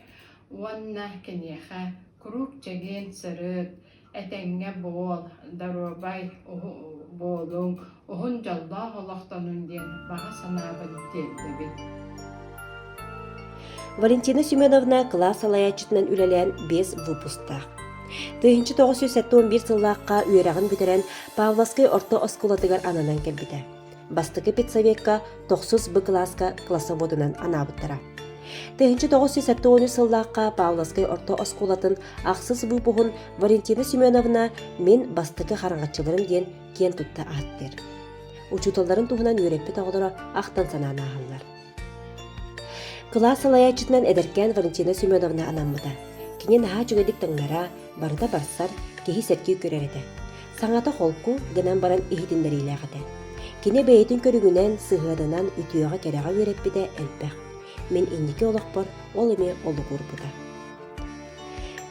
уонна киниэхэ куруук чэгиэн сырыт, Этэҥҥэ буол, доруобай буолуҥ, уһун дьоллоох олохтонун диэн баҕа санаабын тиэрдэбин. Валентина Семеновна кылаас салайааччытынан үлэлээн биэс выпусктаах. 1971 сыллаахха үөрэҕин бүтэрэн Павловскай орто оскуолатыгар ананан кэлбитэ. Бастакы педсовекка тохсус Б кылааска классоводунан анаабыттара. 1973 сыллаахха Павловскай орто оскуолатын ахсыс выпуһун Валентина Семеновна «Мин бастакы хараҥаччыларым» диэн киэн тутта ааттыыр. Учууталларын туһунан үөрэппит оҕолоро ахтан санаан ааһаллар. Кылаас салайааччытынан эдэркээн Валентина Семеновна анаммыта. Кини наһаа үчүгэйдик таҥнара, барыта барсар, киһи сэргии көрөр этэ. Саҥата холку гынан баран иһитиннэриилээх этэ. Кини бэйэтин көрүҥүнэн, сыһыанынан үтүөҕэ-кэрэҕэ үөрэппитэ элбэх. Мин инники олохпор ол эмиэ олугурбута.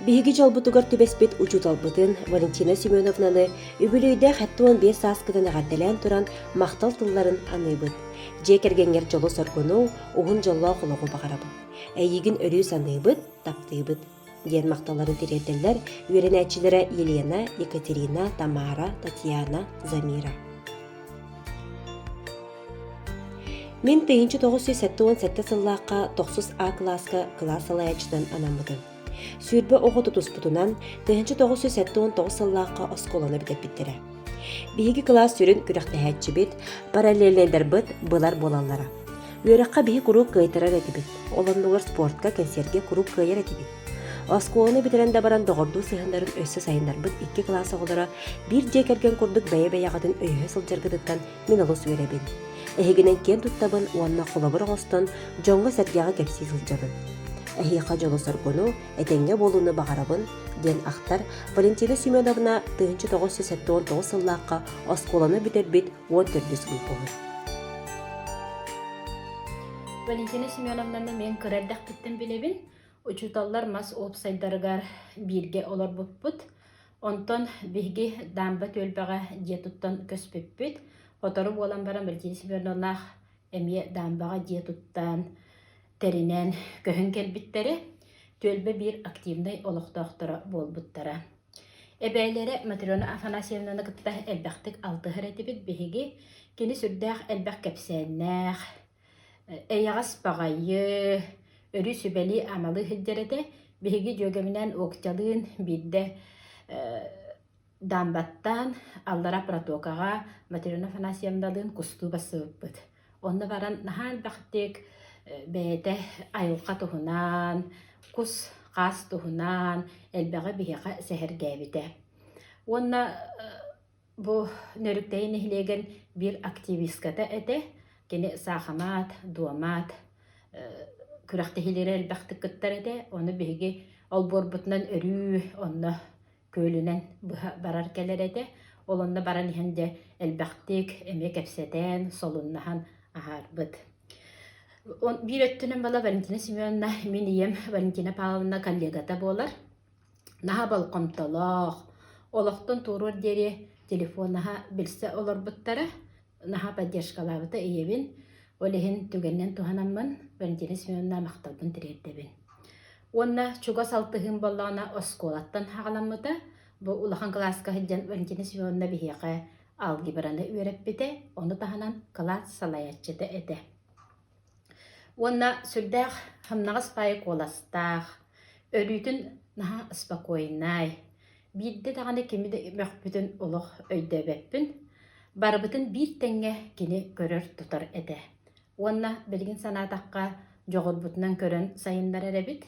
Биһиги дьолбутугар түбэспит учууталбытын Валентина Семеновнаны үбүлүөйдээх 75 сааскытын эҕэрдэлээн туран махтал тылларын аныыбыт. Дьиэ кэргэҥҥэр дьолу-соргуну, уһун дьоллоох олоҕу баҕарабыт. Эйигин өрүү саныыбыт, таптыыбыт диэн махталларын тириэрдэллэр үөрэнээччилэрэ Елена, Екатерина, Тамара, Татьяна, Замира. Мин 1977 сыллаахха тохсус А кылааска кылаас салайааччытынан анаммытым. 20 оҕо тутуспутунан 1979 сыллаахха оскуоланы бүтэрбиттэрэ. Биһиги кылаас сүрүн күрэхтэһээччибит, параллельнайдарбыт былар буолаллара. Үөрэххэ биһи куруук кыайтарар этибит, ол оннугар спортка, кэнсиэргэ куруук кыайар этибит. Оскуоланы бүтэрэн да баран доҕордуу сыһыаннарын өссө сайыннарбыт икки кылаас оҕолоро биир дьиэ кэргэн курдук бэйэ-бэйэҕитин өйөһө сылдьаргытыттан мин олус үөрэбин. Эһигинэн киэн туттабын уонна холобур оҥостон дьоҥҥо-сэргэҕэ кэпсии сылдьабын. Эһиэхэ дьолу-соргуну, этэҥҥэ буолууну баҕарабын, диэн ахтар Валентина Семеновна 1979 сыллаахха оскуоланы бүтэрбит 14 выпуһун. Валентина Семеновнаны мен кыра эрдэхпиттэн билэбин. Учууталлар мас уопсайдарыгар бииргэ олорбуппут. Онтон биһиги Дамба түөлбэҕэ дьиэ туттан көспүппүт. Сотору буолан баран Валентина Семеновналаах эмиэ Дамбаҕа дьиэ туттан, тэринэн көһөн кэлбиттэрэ. Түөлбэ биир активнай олохтоохторо буолбуттара. Эбээлэрэ Матрена Афанасьевнаны кытта элбэхтик алтыһар этибит биһиги. Кини сүрдээх элбэх кэпсээннээх, эйэҕэс баҕайы, Өрүү сүбэлии-амалыы сылдьар этэ. Биһиги дьүөгэбинээн Октялыын биирдэ Дамбаттаан аллара протокаҕа Матрена Афанасьевналыын кустуу бассыбыппыт. Онно баран наһаа элбэхтик бэйэтэ айылҕа туһунан, кус-хаас туһунан элбэҕи биһиэхэ сэһэргээбитэ. Уонна бу Нөрүктэйи нэһилиэгин биир активистката этэ. Кини саахамаат, дуомаат күрэхтэһиилэри элбэхтик кыттар этэ. Ону биһиги олбуорбутунан өрүү онно күөлүнэн быһа барар кэлэр этэ. Ол онно баран иһэн дьэ элбэхтик эмиэ кэпсэтэн, солуннаһан аһаарбыт. Биир өттүнэн буола Валентина Семеновна мин ийэм Валентина Павловна коллегата буолар. Наһаа болҕомтолоох, олохтон туоруор диэри телефонаһа билсэ олорбуттара. Наһаа поддержкалаабыта ийэбин. Ол иһин түгэнинэн туһанаммын Валентина Семеновна махталбын тириэрдэбин. Уонна чугас алтыһыым буоллаҕына оскуолаттан саҕаламмыта. Бу улахан кылааска сылдьан Валентина Семеновна биһиэхэ алгебраны үөрэппитэ, ону таһынан кылаас салайааччыта этэ. Уонна сүрдээх хамнаҕас баайы куоластаах, өрүүтүн наһаа спокойнай, биирдэ даҕаны кими да мөхпүтүн олох өйдөөбөппүн. Барыбытын биир тэҥҥэ кини көрөр-тутар этэ. Уонна билигин санаатахха, дьоҕурбутунан көрөн сайыннарар эбит.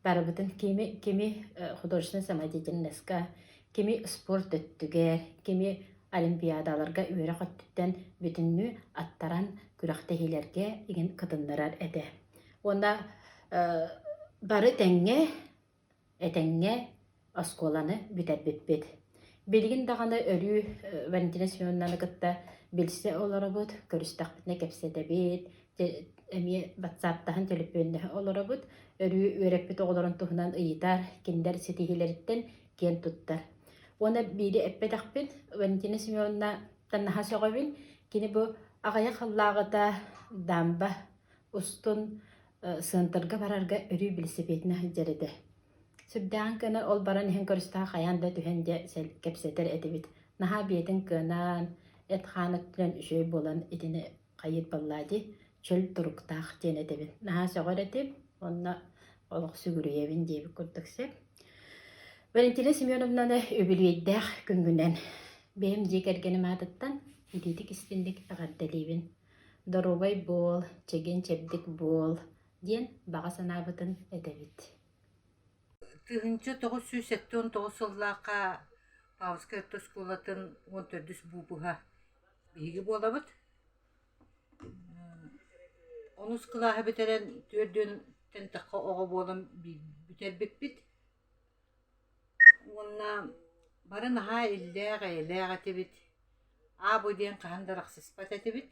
Барыбытын кими, кими художественнай самодеятельноска, кими спорт өттүгэр, кими олимпиадаларга үөрэх өттүттэн бүтүннүү аттаран күрэхтэһиилэргэ игин кытыннарар этэ. Уонна бары тэҥҥэ Этэҥҥэ оскуоланы бүтэрбиппит. Билигин даҕаны өрүү Валентина Семеновнаны кытта билсэ олоробут, көрүстэхпитинэ кэпсэтэбит, эмиэ ватсаптаһан төлөпүөннэһэ олоробут. Өрүү үөрэппит оҕолорун туһунан ыйытар, кинилэр ситиһиилэриттэн киэн туттар. Уонна биири эппэтэхпин, Валентина Семеновнаттан наһаа сөҕөбүн. Кини бу аҕыйах сыллааҕыта дамба устун сыантырга барарга өрүү билисипиэтинэ сылдьар этэ. Сүрдээҕин кыана ол баран иһэн көрүстэххэ хайаан да түһэн дьэ кэпсэтэр этибит. Наһаа биэтин кыанаан, эт-хаан өттүнэн үчүгэй буолан итини хайыыр буоллаа дии, чөл туруктаах диэн этэбин. Наһаа сөҕөр этим, уонна олох сүгүрүйэбин диэбит курдук сөп. Валентина Семеновнаны үбүлүөйдээх күҥҥүнэн бэйэм дьиэ кэргэним аатыттан итиитик истинник эҕэрдэлиибин. Доруобай буол, чэгиэн-чэбдик буол диэн баҕа санаабытын этэбит. 1979 сыллаахха Павловскай орто оскуолатын 14 быыпыһа биһиги буолабыт. Онус кылааһы бүтэрэн түөрдүөн тахха оҕо буолан бүтэрбиппит. Уонна бары наһаа иллээх-эйэлээх этибит, аа-бу диэн хаһан да арахсыспат этибит.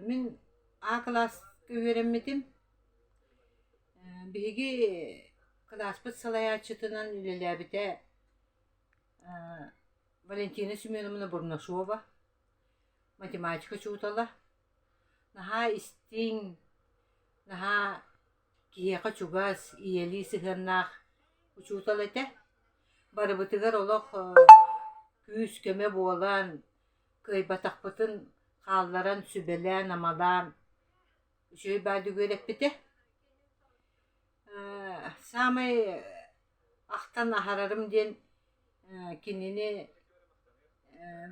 Мин А кылааска үөрэммитим. Биһиги кылааспыт салайааччытынан үлэлээбитэ Валентина Семеновна Бурнашова, математика учуутала. Наһаа истиҥ, наһаа Киһиэхэ чугас, ийэлии сыһыаннаах учуутал этэ. Барыбытыгар олох күүс-көмө буолан, кыайбатахпытын хаалларан, сүбэлээн-амалаан үчүгэй баайдык үөрэппитэ. Саамай ахтан аһарарым диэн кинини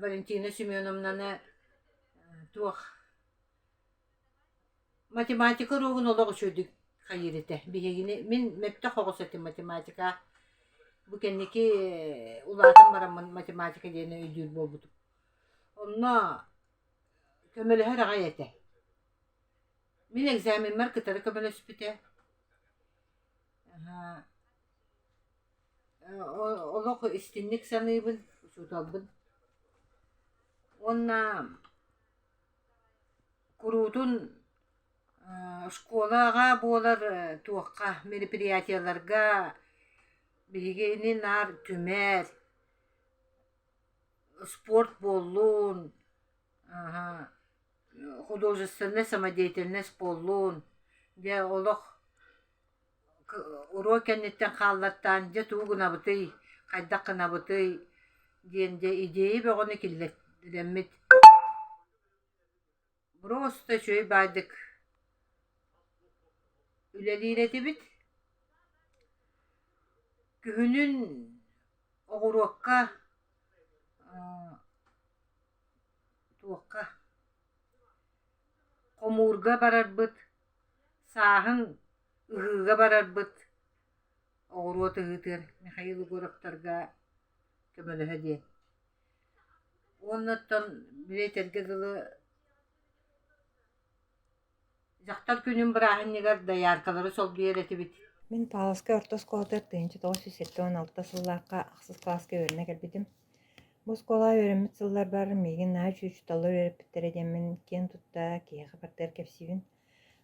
Валентина Семеновнаны туох Математика уруогун олох үчүгэйдик хайыыр этэ. Биһигини мин мөлтөх оҕус этим математика. Бу кэнники улаатан бараммын математика диэни өйдүүр буолбутум. Онно көмөлөһөр аҕай этэ. Мин экзамеммар кытары көмөлөспүтэ. Олох истинник саныыбын учууталбын. Уонна Куруутун школаҕа буолар туохха мероприятиеларга биһигини наар түмэр, спорт буоллун, художественнай самодеятельность буоллун, дьэ олох уруок кэнниттэн хааллартаан дьэ тугу гынабытый, хайдах гынабытый диэн дьэ идея бөҕөнү киллэрэммит Просто үчүгэй баайдык. үлэлиир этибит. Күһүнүн оҕуруокка туохха хомуурга барарбыт, сааһын ыһыыга барарбыт оҕуруот ыһыытыгар Михаил Егоровтарга көмөлөһө диэн. Уонна оттон били этэргэ дылы Дьахтар күнүн бырааһынньыгар дояркалары солбуйар этибит. Мин Павловскай орто оскуолатыгар 1976 сыллаахха ахсыс кылааска үөрэнэ кэлбитим. Бу оскуолаҕа үөрэммит сылларбар миигин наһаа үчүгэй учууталлар үөрэппиттэрэ диэммин киэн тутта киһиэхэ барытыгар кэпсиибин.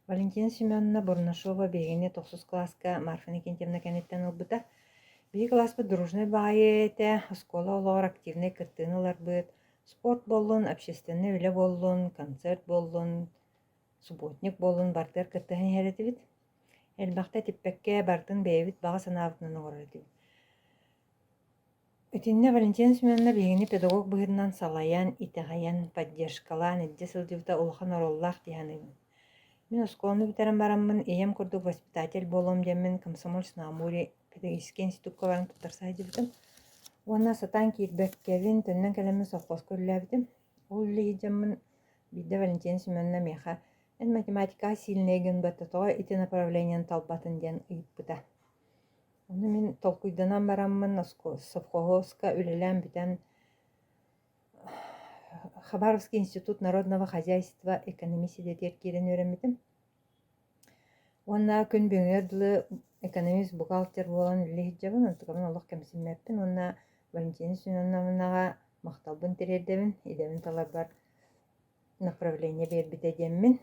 Валентина Семеновна Бурнашова биһигини тохсус кылааска Марфа Иннокентьевна кэнниттэн ылбыта. Биһиги кылааспыт дружнай баҕайы этэ, оскуола олоҕор активнай кыттыыны ыларбыт, спорт буоллун, общественнай үлэ буоллун, концерт буоллун, субботник буоллун барытыгар кыттыһан иһэр этибит. Элбэхтэ этиппэккэ барытын бэйэбит баҕа санаабытынан оҥорор этибит. Итиннэ Валентина Семеновна биһигини педагог быһыытынан салайан, итэҕэйэн, поддержкалаан илдьэ сылдьыбыта улахан оруоллаах дии саныыбын. Мин оскуоланы бүтэрэн бараммын ийэм курдук воспитатель буолуом диэммин Комсомольск на Амуре педагогическай институкка баран туттарса сылдьыбытым. Уонна сатаан киирбэккэбин, төннөн кэлэммин совхозка үлэлээбитим. Ол үлэлии сылдьаммын биирдэ Валентина Семеновна миэхэ «Эн математикаҕа сильнэй гын батта, тоҕо ити направлениены талбатын?» диэн ыйыппыта. Ону мин толкуйданан бараммын совхозка үлэлээн бүтэн Хабаровский институт народного хозяйства экономист идэтигэр киирэн үөрэммитим. Уонна күн бүгүҥҥэ дылы экономист, бухгалтер буолан үлэлии сылдьабын, онтукабын олох кэмсиммэппин уонна Валентина Семеновнаҕа махталбын тириэрдэбин, идэбин таларбар направление биэрбитэ диэммин.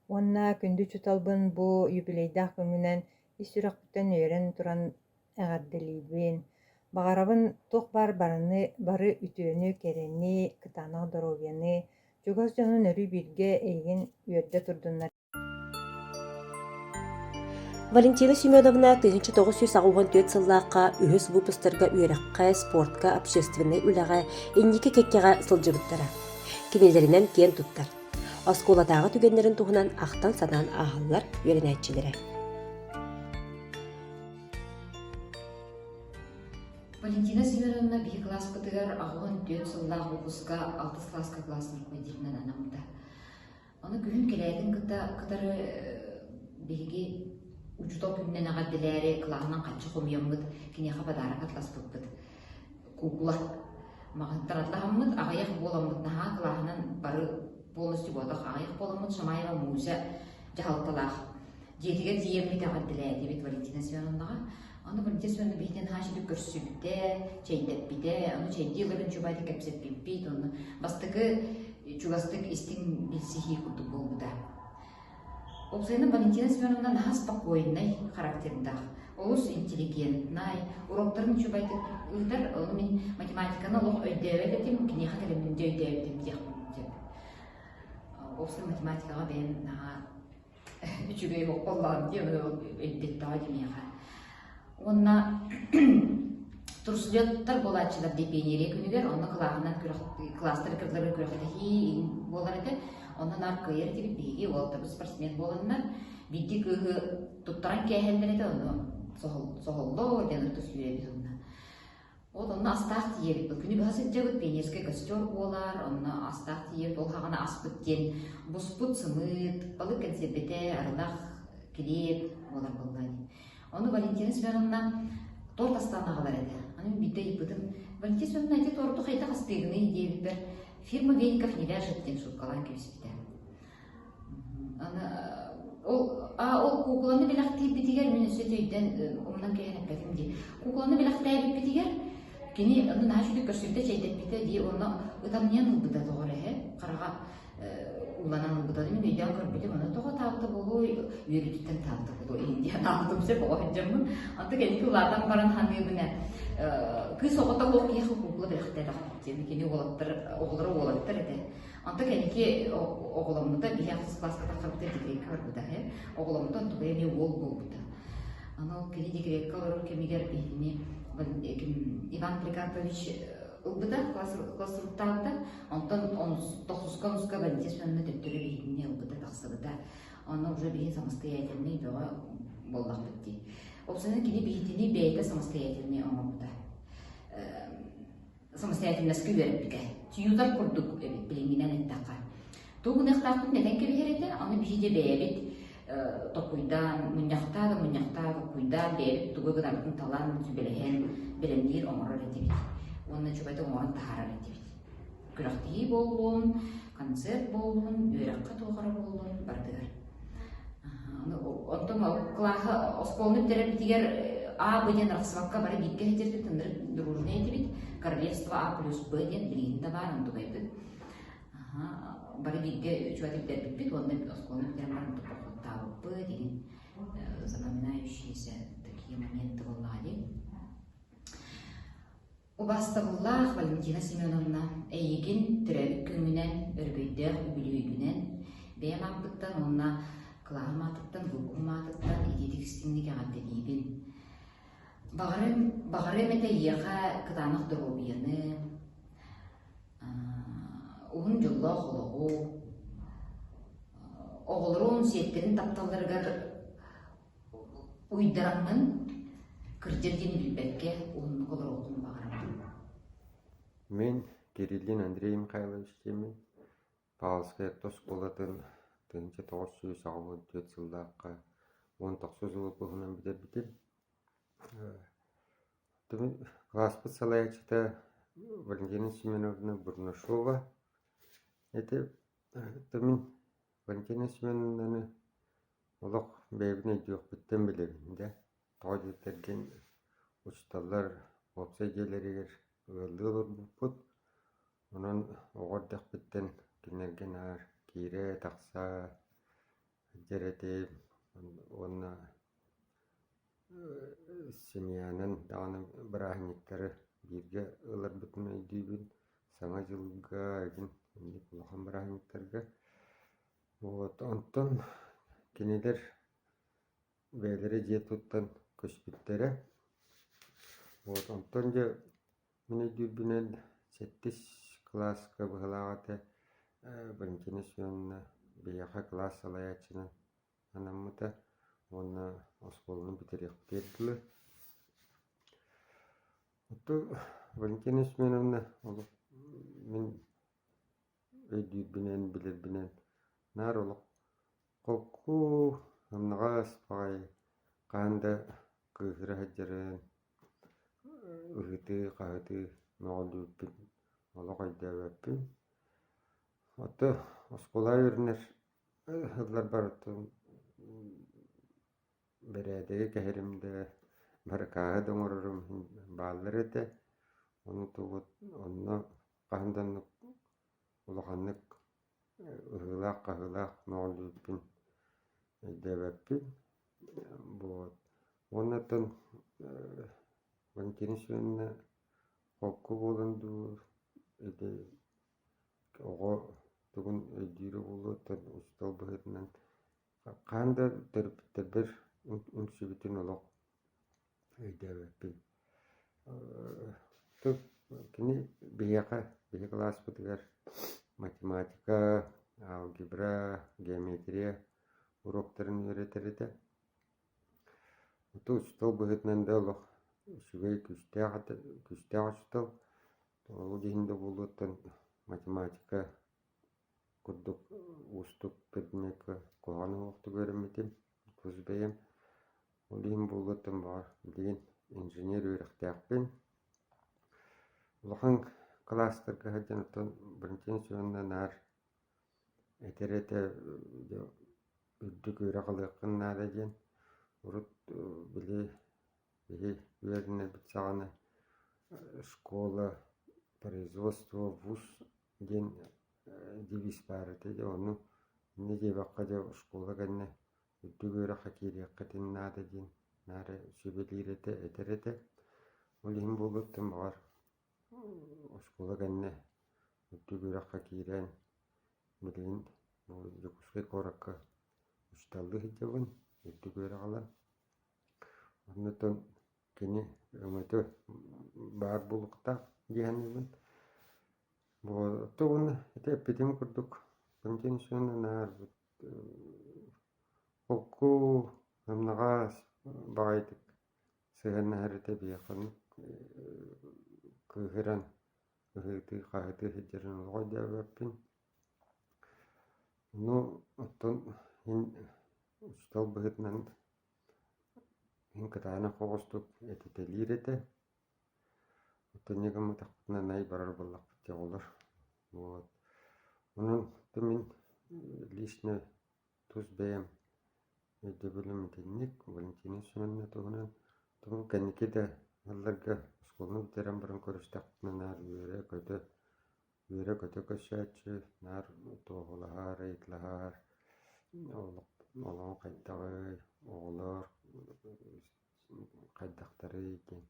Уонна күндү учууталбын бу юбилейдаах күҥҥүнэн ис сүрэхпиттэн үөрэн туран эҕэрдэлиибин. Баҕарабын туох баар барыны бары үтүөнү, кэрэни, кытаанах доруобуйаны, чугас дьонун өрүү бииргэ эйигин үөрдэ турдуннар. Валентина Семеновна 1984 сыллаахха үһүс выпустарга үөрэххэ, спортка, общественнай үлэҕэ инники кэккэҕэ сылдьыбыттара. Кинилэринэн киэн туттар. Оскуолатааҕы түгэннэрин туһунан ахтан-санаан ааһаллар үөрэнээччилэрэ. Валентина Семеновна биһи кылааспытыгар 84 сыллаах выпуска алтыс кылааска классный руководителинэн анаммыта. Ону күһүн кэлээтин кытта кытары биһиги учуутал күнүнэн эҕэрдэлээри кылааһынан хаччы хомуйаммыт киниэхэ подарок атласпыппыт. Кукла. Маҕаһыттан атлаһаммыт, аҕыйах буоламмыт наһаа кылааһынан бары полностью буолбатах аҕыйах буоламмыт Шамаева Муся дьаһалталаах дьиэтигэр тиийэммит эҕэрдэлээтибит Валентина Семеновнаҕа. Ону Валентина Семеновна биһиги наһаа үчүгэй көрсүбүтэ, чэйдэппитэ, ону чэйдии олорон чубайдык кэпсэппиппит, онно бастакы чугастык истиҥ билсиһии курдук буолбута. Уопсайынан Валентина Семеновна наһаа спокойнай характердаах, олус интеллигентнай, уроктарын үчүгэйдик ыытар, ону мин математиканы олох өйдөөбөт этим, киниэхэ кэлэммин дьэ өйдөөбүтүм диэхпин сөп. Уопсай математикаҕа бэйэм наһаа үчүгэй оллоон дии, өйдөттөҕө дии миэхэ. Уонна турслеттар буолааччылар дии пионерия күнүгэр, онно кылааһынан кылаастар кыргызларга күрэхтэһии буолар этэ. Онно наар кыайар этибит биһиги уолаттарбыт спортсмен буоланнар биирдии кыыһы туттаран кээһэллэр этэ, ону соһоллор диэн орто сүүрэбит онно. Вот онно астаах тиийэбит. Күнү быһа сылдьабыт, пионерскай костер буолар, онно астаах тиийэбит, ол хаҕана аспыт диэн буспут сымыыт, балык кэнсиэрбэтэ, арылах, килиэп буолар буолла дии. Ону Валентина Семеновна торт астаан аҕалар этэ. Аны мин биирдэ ыйыппытым, Валентина Семеновна, ити торту хайдах астыыгыный диэбиппэр, фирма Веников не вяжет диэн шуткалаан кэбиспитэ. Аны ол а ол куукуланы бэлэхтиирбитигэр мин өссө өйдөн умнан кэһэн эппэтим дии. Куукуланы бэлэхтээбиппитигэр кини ону наһаа үчүгэй көрсүбүтэ, чэйдэппитэ дии, онно ытамньыйан ылбыта тоҕо эрэ эһэ хараҕа ууланан ылбыта. Мин өйдөөн көрбүтүм, аны тоҕо таабыта буолуой, үөрүүтүттэн таабыта буолуо иһин диэн аабытым сөп оҕо сылдьаммын. Онтон кэнники улаатан баран саныыбын ээ, кыыс оҕото суох киһиэхэ куукула бэлэхтээтэхпит диэн. Кини уолаттар, оҕолоро уолаттар этэ. Онтон кэнники оҕоломмута, биһи ахсыс кылааска тахсыбыта декреккэ барбыта ээ. Оҕоломмута, онтукайа эмиэ уол буолбута. Аны ол кини декреккэ олорор кэмигэр биһигини Иван Прикапович ылбыта, класс класс руктаабыта. Онтон тохсуска Онуска-онуска Валентина Семеновна төттөрү биһигини ылбыта тахсыбыта. Онно уже биһи самостоятельный бөҕө буоллахпыт дии. Опсанан кини биһитини бэйэтэ самостоятельный оҥорбута. Самостоятельноска үөрэппитэ. Тьютор курдук эбит билиҥҥинэн эттэххэ. Тугу гыныахтаахпытын этэн кэбиһэр этэ, ону биһи дьэ бэйэбит толкуйдаан, мунньахтаа да мунньахтаа толкуйдаан, бэйэбит тугу гынарбытын талан, сүбэлэһэн, бэлэмниир оҥорор этибит. Уонна чугайдык оҥорон таһаарар этибит. Күрэхтэһии буоллун, концерт буоллун, үөрэххэ туох эрэ буоллун, барытыгар. Онтон кылааһы оскуоланы бүтэрэрбитигэр А, Б диэн арахсыбакка бары бииргэ сылдьарбыт, ынырык дружнай этибит. Королевство А плюс Б диэн билигин да баар онтукайбыт. Бары бииргэ үчүгэйдик бүтэрбиппит уонна оскуоланы бүтэрэн баран походтаабыппыт игин запоминающиеся такие моменты буоллаҕа дии. Убаастабыллаах Валентина Семеновна, эйигин төрөөбүт күҥҥүнэн, өрөгөйдөөх үбүлүөйгүнэн бэйэм ааппыттан уонна кылааһым аатыттан, выпуһум аатыттан итиитик истиҥник эҕэрдэлиибин. Баҕарым, баҕарыам этэ эйиэхэ кытаанах доруобуйаны, уһун дьоллоох олоҕу, оҕолорун, сиэттэрин тапталларыгар уйдараҥҥын кырдьар диэни билбэккэ уһуннук олоруоххун баҕарабын. Мин Кириллин Андрей Михайлович диэммин Павловскай орто оскуолатын 1984 сыллаахха 19 сыл выпуһунан бүтэрбитим. Кылааспыт салайааччыта Валентина Семеновна Бурнашова. Ити мин Валентина Семеновнаны олох бэйэбин өйдүөхпүттэн билэбин да, тоҕо диэтэргин учууталлар уопсай дьиэлэригэр ыаллыы олорбуппут. Онон оҕо эрдэхпиттэн кинилэргэ наар киирэ-тахса сылдьар этим уонна семьянан даҕаны бырааһынньыктары бииргэ ыларбытын өйдүүбүн. Саҥа дьылга игин инник улахан бырааһынньыктарга. Вот онтон кинилэр бэйэлэрэ дьиэ туттан көспүттэрэ. Вот онтон дьэ мин өйдүүрбүнэн сэттис кылааска быһыылаах этэ Валентина Семеновна биһиэхэ кылаас салайааччынан анаммыта уонна оскуоланы бүтэриэхпитигэр дылы. Оттон Валентина Семеновна олох мин өйдүүрбүнэн, билэрбинэн наар олох холку, ымнаҕас баҕайы хаһан да кыыһыра сылдьарын, ыһытыы-хаһытыы мөҕүллүбүппүн олох өйдөөбөппүн. Оттон оскуолаҕа үөрэнэр сылларбар оттон бэрээдэги кэһэрим да, барыкааһы да оҥорорум иһин бааллар этэ. Ону тугут онно хаһан да оннук улаханнык ыһыылаах-хаһыылаах мөҕүллүбүппүн өйдөөбөппүн. Вот. Уонна оттон Валентина Семеновна холку буолан дуу, ити оҕо тугун өйдүүрэ буолуо, оттон учуутал быһыытынан хаһан да төрөппүттэрбэр үҥсүбүтүн олох өйдөөбөппүн. Кини биһиэхэ, биһи кылааспытыгар математика, алгебра, геометрия уруоктарын үөрэтэр этэ. Учуутал быһыытынан да олох үчүгэй күүстээх этэ, күүстээх учуутал. Ол иһин да буолуоттан математика курдук уустук предмеккэ куһаҕан уһуктук үөрэммитим тус бэйэм. Ол иһин буолуоттан баҕар билигин инженер үөрэхтээхпин. Улахан кылаастарга сылдьан оттон Валентина Семеновна наар этэр этэ үрдүк үөрэх ылыаххын наада диэн. Урут били биһи үөрэнэрбит саҕана школа, производство, вуз диэн девиз баар этэ. Дьэ ону инньэ диэбэххэ дьэ оскуола кэннэ үрдүк үөрэххэ киириэххитин наада диэн наара сүбэлиир этэ, этэр этэ. Ол иһин буолуоттан баҕар оскуола кэннэ үрдүк үөрэххэ киирэн билигин бу Дьокуускай куоракка учууталлыы сылдьабын, үрдүк үөрэх ылан. Оннуттан кини өҥөтө баар буолуохтаах дии саныыбын. Тугун Ити эппитим курдук, Валентин Семеновна наар холку, ымнаҕас баҕайытык сыһыаннаһар этэ биһиэхэ кыыһыран ыһыытыы-хаһыытыы сылдьарын олох өйдөөбөппүн. Ну, оттон мин учуутал быһыытынан мин кытаанах оҕустук этитэлиир этэ. Оттон инньэ гымматахпытына най барар буоллахпыт дии оҕолор. Вот. Онон мин лично тус бэйэм өйдөбүлүм итинник Валентина Семеновна туһунан тугу кэнники да ылларга оскуоланы бүтэрэн баран көрүстэхпинэ наар үөрэ-көтө үөрэ-көтө көрсөөччү, наар туоһулаһар, ыйыталаһар, олоҕуҥ хайдаҕый, оҕолор хайдахтарый диэн.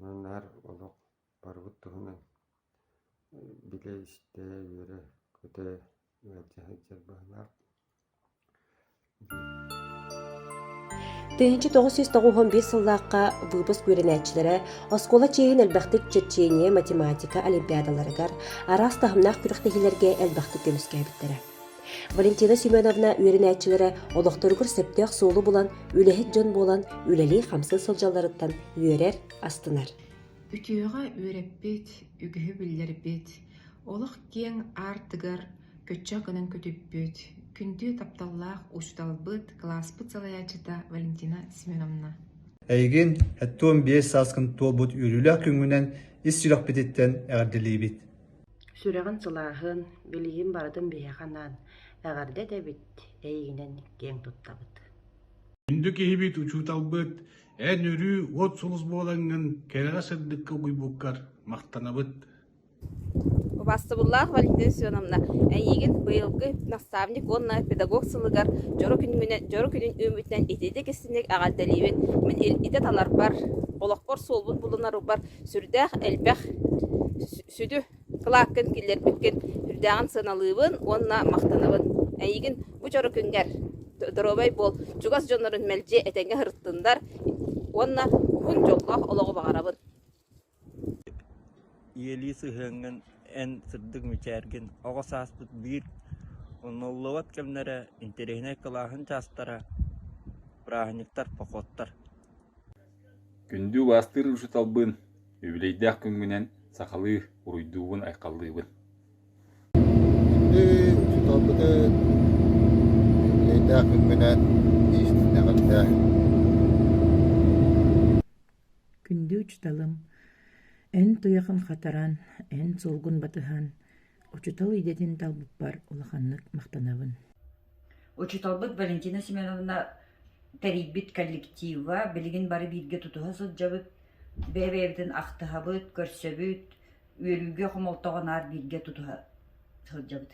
Онон наар олох барыбыт туһунан билэ-истэ, үөрэ-көтө ыалдьа сылдьар быһыылаах. 1991 сыллаахха выпуск үөрэнээччилэрэ оскуола чиэһин элбэхтик черчение, математика олимпиадаларыгар, араас таһымнаах күрэхтэһиилэргэ элбэхтик көмүскээбиттэрэ. Валентина Семеновна үөрэнээччилэрэ олохторугар сөптөөх суолу булан, үлэһит дьон буолан үлэлии-хамсыы сылдьалларыттан үөрэр, астынар. Үтүөҕэ үөрэппит, үгүһү биллэрбит, олох киэҥ аартыгар көччөх гынан көтүппүт, күндү тапталлаах учууталбыт, кылааспыт салайааччыта Валентина Семеновна. Эйигин 75 сааскын туолбут үөрүүлээх күҥҥүнэн ис сүрэхпититтэн эҕэрдэлиибит! Сүрэҕин сылааһын, билигин барытын биһиэхэ анаан эҕэрдэ этэбит, эйигинэн киэҥ туттабыт. Күндү киһибит, учууталбыт, эн өрүү уот сулус буолаҥҥын кэрэҕэ сырдыкка угуйбуккар махтанабыт. Убаастабыллаах Валентина Семеновна, эйиигин быйылгы наставник уонна педагог сылыгар дьоро күнүнэн дьоро күнүн үүммүтүнэн итиитик истиҥник эҕэрдэлиибин. Мин идэ таларбар, олохпор суолбун булунарбар сүрдээх элбэх сүдү кылааккын киллэрбиккин үрдээҕин сыаналыыбын уонна махтанабын. Эйигин бу дьоро күҥҥэр доруобай буол, чугас дьоннорун мэлдьи этэҥҥэ сырыттыннар уонна уһун дьоллоох олоҕу баҕарабын. Ийэлии сыһыаҥҥын, эн сырдык мичээргин, оҕо сааспыт биир умнуллубат кэмнэрэ, интэриэһинэй кылааһын чаастара, бырааһынньыктар, походтар. Күндү убаастыыр учууталбын, үбүлүөйдээх күҥҥүнэн сахалыы уруйдуубун-айхаллыыбын. Күндү учууталбытын үбүлүөйдээх күҥҥүнэн истиҥ эҕэрдэ! Күндү учууталым, эн туйахын хатаран, эн суолгун батыһан, учуутал идэтин талбыппар улаханнык махтанабын. Учууталбыт Валентина Семеновна тэрийбит коллектива билигин бары бииргэ тутуһа сылдьабыт, бэйэ-бэйэбитин ахтыһабыт, көрсөбүт, үөрүүгэ, хомолтоҕо наар бииргэ тутуһа сылдьабыт.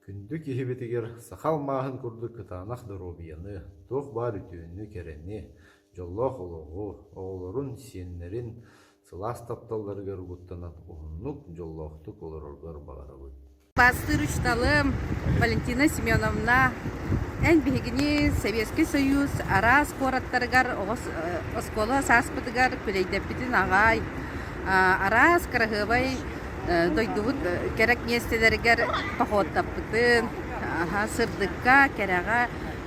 Күндү киһибитигэр саха алмааһын курдук кытаанах доруобуйаны, туох баар үтүөнү, кэрэни, дьоллоох олоҕу, оҕолорун, сиэннэрин сылаас тапталларыгар угуттанан уһуннук, дьоллоохтук олороргор баҕарабыт. Бастыыр учууталым Валентина Семеновна, эн биһигини Советский Союз араас куораттарыгар оҕо оскуола сааспытыгар күлэйдэппитин аҕай, араас кыраһыабай дойдубут кэрэ миэстэлэригэр походтаппытын, сырдыкка, кэрэҕэ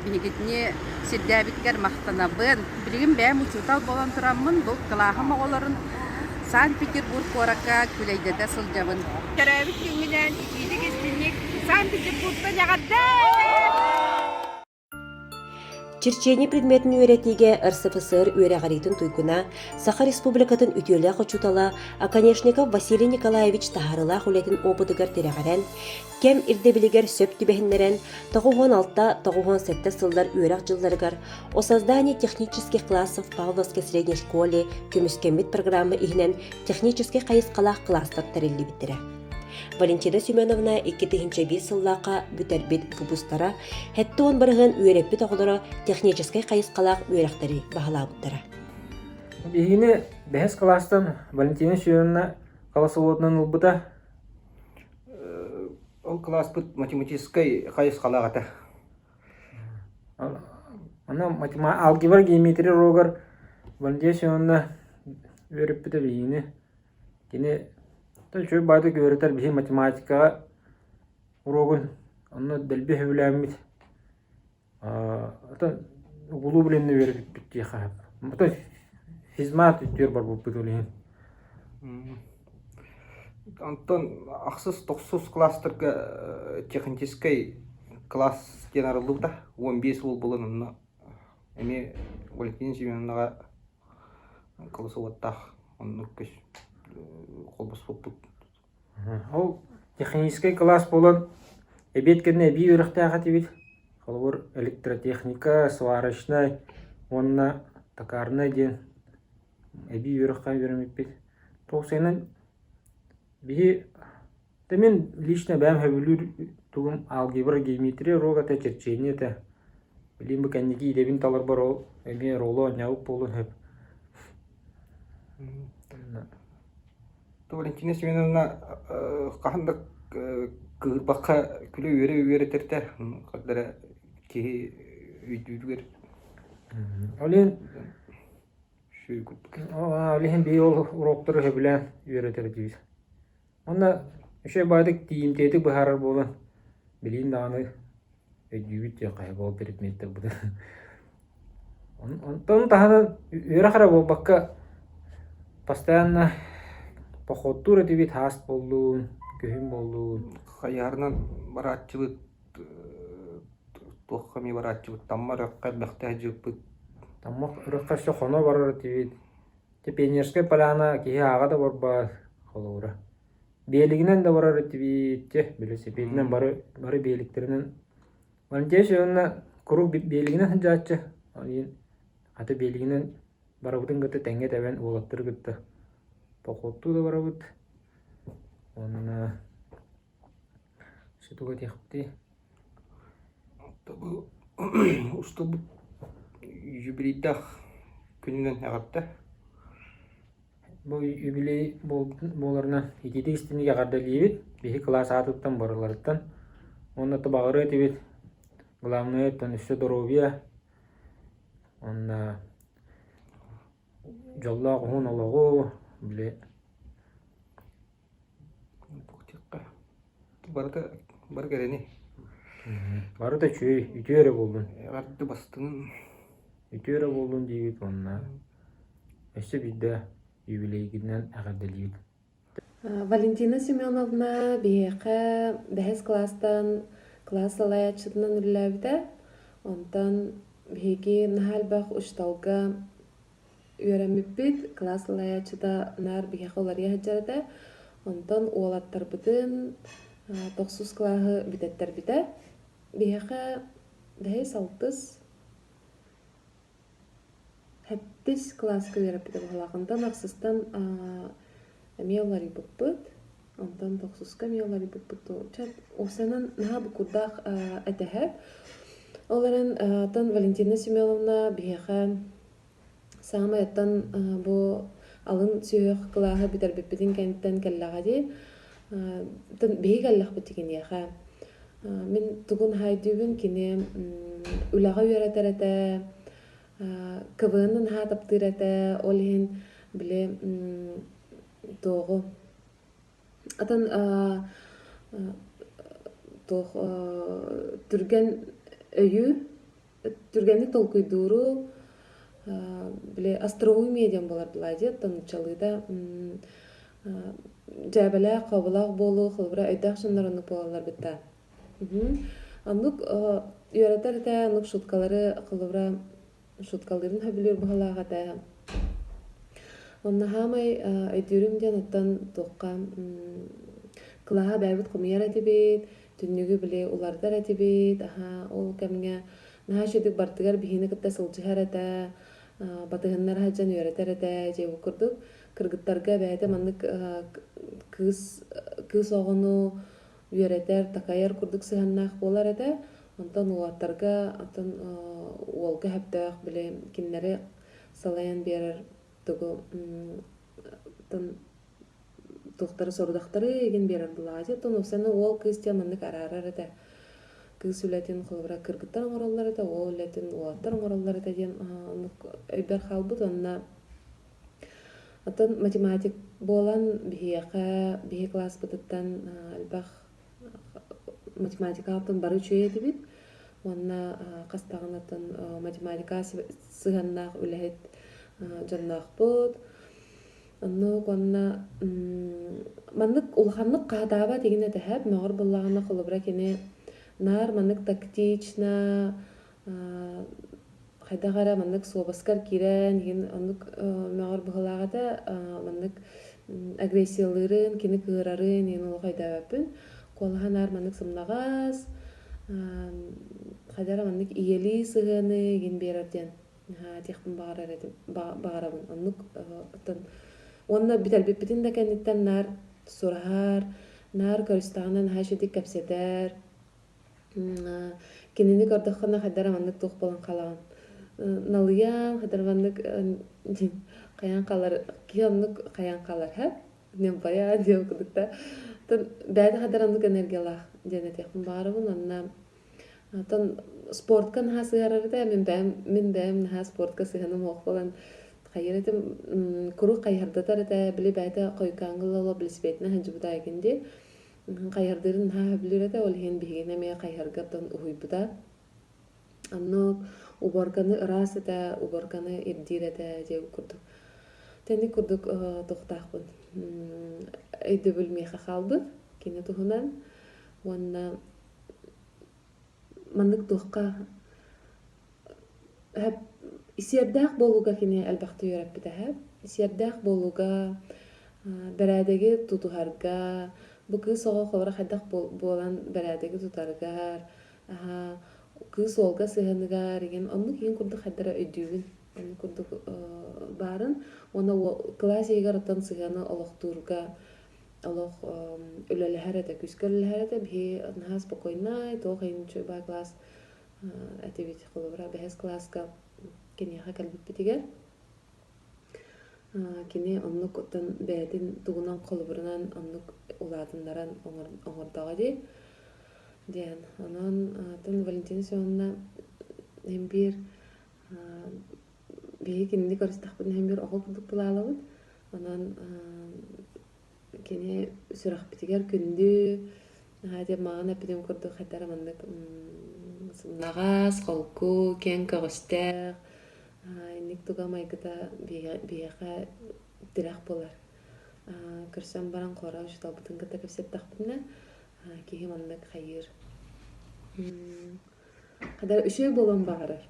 биһигитини сирдээбитгэр махтанабын. Билигин бэйэм учуутал буолан тураммын, бу кылааһым оҕолорун Санкт-Петербург куоракка күлэйдэтэ сылдьабын. Төрөөбүт күҥҥүнэн итиитик-истиҥник Санкт-Петербургтан эҕэрдэ! Черчение предметин үөрэтиигэ РСФСР үөрэҕириитин туйгуна, Саха Республикатын үтүөлээх учуутала Оконешников Василий Николаевич таһаарыылаах үлэтин опытыгар тирэҕирэн, кэм ирдэбилигэр сөп түбэһиннэрэн, 96-97 сыллар үөрэх дьылларыгар «О создании технических классов Павловской средней школе» көмүскэммит программа иһинэн техническэй хайысхалаах кылаастар тэриллибиттэрэ. Валентина Семеновна 2001 сыллаахха бүтэрбит выпустара 70% үөрэппит оҕолоро техническэй хайысхалаах үөрэхтэри баһылаабыттара. Биһигини бэһис кылаастан Валентина Семеновна голосоводунан ылбыта. Ол кылааспыт математическай хайысхалаах этэ. Аны алгебра геометрия уруогар Валентина Семеновна үөрэппитэ биһигини. Кини Үчүгэй баҕайытык үөрэтэр биһи математикаҕа уруогун онно дэлби сөбүлээммит Оттон угулуу билиннэ үөрэппиппит диэххэ сөп. Оттон физмат үттүөр барбыппыт ол иһин. Онтон ахсыс, тохсус кылаастарга техническэй класс диэн арыллыбыта. 15 уол буолан онно эмиэ Валентина Семеновнаҕа кылыс уоттаах оннук холбоспуппут. Ол техническэй кылаас буолан, эбиэт кэннэ эбии үөрэхтээх этибит. Холобур, электротехника, сварочнай уонна токарнай диэн эбии үөрэххэ үөрэммиппит. Тоҕусайынан биһи да мин лично бэйэм сөбүлүүр тугум алгебра, геометрия уруок этэ, черчение этэ. Билигин бу кэнники идэбин таларбар ол эмиэ оруолу оонньообут буолуон сөп. Валентина Семеновна хаһан да кыыһырбакка күлэ-үөрэ үөрэтэртэ хардара киһи өйдүүрүгэр Ол иһин ол иһин биһи ол уроктары сөбүлээн үөрэтэр этибит. Уонна үчүгэй баҕайытык тиийимтиэтик быһаарар буолан билигин даҕаны өйдүүбүт диэххэ сөп ол предметтэрбитин. Онтон таһынан үөрэх эрэ буолбакка постоянно походтуур этибит хаас буоллун, күһүн буоллун. Хайыһарынан барааччыбыт туохха эмиэ барааччыбыт Тамма үрэххэ элбэхтэ сылдьыбыппыт. Тамма үрэххэ өссө хоно барар этибит. Ити Пионерскай поляна киһи ааҕа да барбат холобура. Биэлигинэн да барар этибит, чэ, велосипединэн бары бары биэликтэринэн. Валентина Семеновна куруук биэлигинэн сылдьааччы. Ол иһин хата биэлигинэн барыбытын кытта тэҥҥэ тэбэн уолаттары кытта походтуу да барабыт. Уонна өссө тугу этиэхпитий? Бу устубут юбилейдаах күнүнэн эҕэрдэ. Бу юбилей буоларынан итиитик истиҥник эҕэрдэлиибит биһи кылаас аатыттан барыларыттан уонна баҕарыа этибит главное оттон өссө доруобуйа уонна дьоллоох уһун олоҕу били Барыта бары кэрэни. Барыта үчүгэй, үтүө эрэ буоллун. Эҕэрдэ бастыҥын. Үтүө эрэ буоллун диибит уонна өссө биирдэ юбилейгитинэн эҕэрдэлиибит. Валентина Семеновна биһиэхэ бэһис кылаастан кылаас салайааччытынан үлэлээбитэ. Онтон биһиги наһаа элбэх учууталга Үөрэммиппит, кылаас салайааччыта наар биһиэхэ уларыйа сылдьар этэ. Онтон уолаттарбытын тохсус кылааһы бүтэттэрбитэ. Биһиэхэ бэһис, алтыс, сэттис кылааска үөрэппитэ быһыылаах. Онтон ахсыстан эмиэ уларыйбыппыт. Онтон тохсуска эмиэ уларыйбыппыт дуу. Чэ, уопсайынан наһаа буккурдаах этэһэ. Ол эрэн, оттон Валентина Семеновна биһиэхэ Саамай оттон бу алын сүһүөх кылааһы бүтэрбиппитин кэнниттэн кэллэҕэ дии. Биһиги кэллэхпит киниэхэ. Мин тугун хаайдыыбын кини үлэҕэ үөрэтэр этэ, КВН-ы наһаа таптыыр этэ, ол иһин били туоҕу атын туох түргэн өйү Түргэнник толкуйдууру, били остроумие диэн буолар былаа дии, оттон нууччалыыта дьээбэлээх, хооболоох буолуу, холобура, өйдөөх дьоннор оннук буолаллар бытта. Оннук үөрэтэр этэ, оннук шуткалары, холобура, шуткалыырын сөбүлүүр быһыылаах этэ. Онно саамай өйдүүрүм диэн оттон туохха кылааһа бэйэбит хомуйар этибит, Түннүгү били улардар этибит, аһаа, ол кэмҥэ наһаа үчүгдүк бардыгар биһини кытта сылдьыһар этэ, батыһыннара сылдьан үөрэтэр этэ диэбит курдук. Кыргыттарга бэйэтэ маннык кыыс кыыс оҕону үөрэтэр, такайар курдук сыһыаннаах буолар этэ. Онтон уолаттарга, оттон уолга сөптөөх били кинилэри салайан биэрэр тугу туохтары сорудахтары игин биэрэр булаҕа дии. Оттон уопсайынан уол кыыс диэн маннык араарар этэ. Кыыс үлэтин холобура кыргыттар оҥороллор этэ, уол үлэтин уолаттар оҥороллор этэ диэн оннук өйбөр хаалбыт. Уонна оттон математик буолан биһиэхэ биһи кылааспытыттан элбэх математикаҕыттан бары үчүгэй этибит уонна хас даҕаны математика сыһыаннаах үлэһит дьонноохпут. Оннук уонна маннык улаханнык хаһытаабат игин этэһэп, мөҕөр буоллаҕына холобура кини наар маннык тактично хайдах эрэ маннык суобаскар киирэн иһин оннук мөҕөр быһыылаах этэ маннык агрессиялыырын, кини кыырарын иһин олох өйдөөбөппүн. Куолаһа наар маннык сымнаҕас, хайдах эрэ маннык ийэлии сыһыаны игин биэрэр диэн этиэхпин баҕарар этим баҕарабын. Оннук оттон уонна бүтэрбиппитин да кэнниттэн наар сураһар, наар көрүстэҕинэ наһаа үчүгдүк кэпсэтэр. Кинини көрдөххүнэ хайдах эрэ маннык туох буолан хаалаҕын. Налыйан, хайдах эрэ маннык хайаан хаалар, киһи оннук хайаан хаалар һэ ньампайа диэн курдук да. Оттон бэйэтэ хайдах эрэ оннук энергиялаах диэн этиэхпин баҕарабын. Онно оттон спортка наһаа сыһыарар этэ. Мин бэйэм мин бэйэм наһаа спортка сыһыаным суох буолан хайыыр этим куруук хайыһардатар этэ. Били бэйэтэ хойукааҥҥы ыла велосипедынан сылдьыбыта эҥин дии. Хайыһардыырын наһаа сөбүлүүр этэ, ол иһин биһигини эмиэ хайыһарга оттон уһуйбута. Оннук уборканы ыраас этэ, уборканы ирдиир этэ диэбит курдук. Тэник курдук туохтаахпын өйдөбүл миэхэ хаалбыт кини туһунан уонна маннык туохха Сиэрдээх буолууга кини элбэхтик үөрэппитэ Сиэрдээх буолууга, бэрээдэги тутуһарга, бу кыыс оҕо холобура хайдах буолан бэрээдэги тутарыгар, кыыс уолга сыһыаныгар игин оннук игин курдук хайдах эрэ өйдүүбүн. Оннук курдук баарын уонна кылаас иһигэр оттон сыһыаны олохтуурга олох үлэлэһэр этэ, күүскэ үлэлэһэр этэ. Биһи наһаа спокойнай, туох иһин үчүгэй баа кылаас этибит холобура бэһис кылааска киниэхэ кэлбиппитигэр кини оннук оттон бэйэтин тугунан холобурунан оннук улаатыннаран оҥордоҕо дии диэн онон атын Валентина Семеновна иһин биир биһиги кинини көрүстэхпитинэ иһин биир оҕо курдук былаалабыт онон Кини сүрэхпитигэр күндү, наһаа диэн маҕан эппитим курдук хайдах эрэ маннык сымнаҕас, холку, киэҥ көҕүстээх, инник туга майгыта биһиэхэ тирэх буолар. Көрсөн баран хора учууталбытын кытта кэпсэттэхпитинэ, киһи маннык хайыыр. Хайдах эрэ үчүгэй буолуон баҕарар.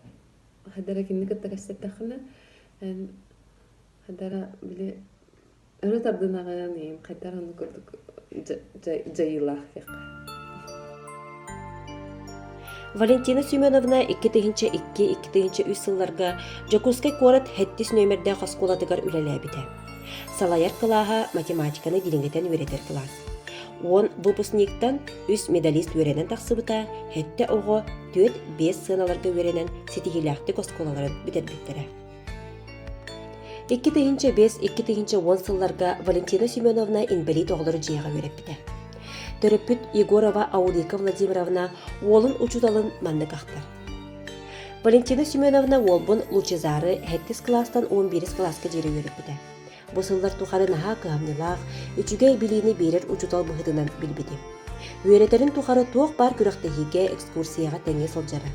Хайдах эрэ кинини кытта кэпсэттэххинэ, эн хайдах эрэ били Өрө тардынаҕын иһин хайдах оннук курдук дьайыылаах диэххэ. Валентина Семеновна 2002-2003 сылларга Дьокуускай куорат сэттис нүөмэрдээх оскуолатыгар үлэлээбитэ. Салайар кылааһа математиканы дириҥэтэн үөрэтэр кылаас. Уон выпускниктан үс медалист үөрэнэн тахсыбыта, сэттэ оҕо түөрт-биэс сыаналарга үөрэнэн ситиһиилээхтик оскуолаларын бүтэрбиттэрэ. 2005-2010 сылларга Валентина Семеновна инбэлиит оҕолору дьиэҕэ үөрэппитэ. Төрөппүт Егорова Аулика Владимировна уолун учууталын маннык ахтар. Валентина Семеновна уолбун Лучезары сэттис кылаастан 11 кылааска диэри үөрэппитэ. Бу сыллар тухары наһаа кыһамньылаах, үчүгэй билиини биэрэр учуутал быһыытынан билбитим. Үөрэтэрин тухары туох баар күрэхтэһиигэ, экскурсияҕа тэҥҥэ сылдьара.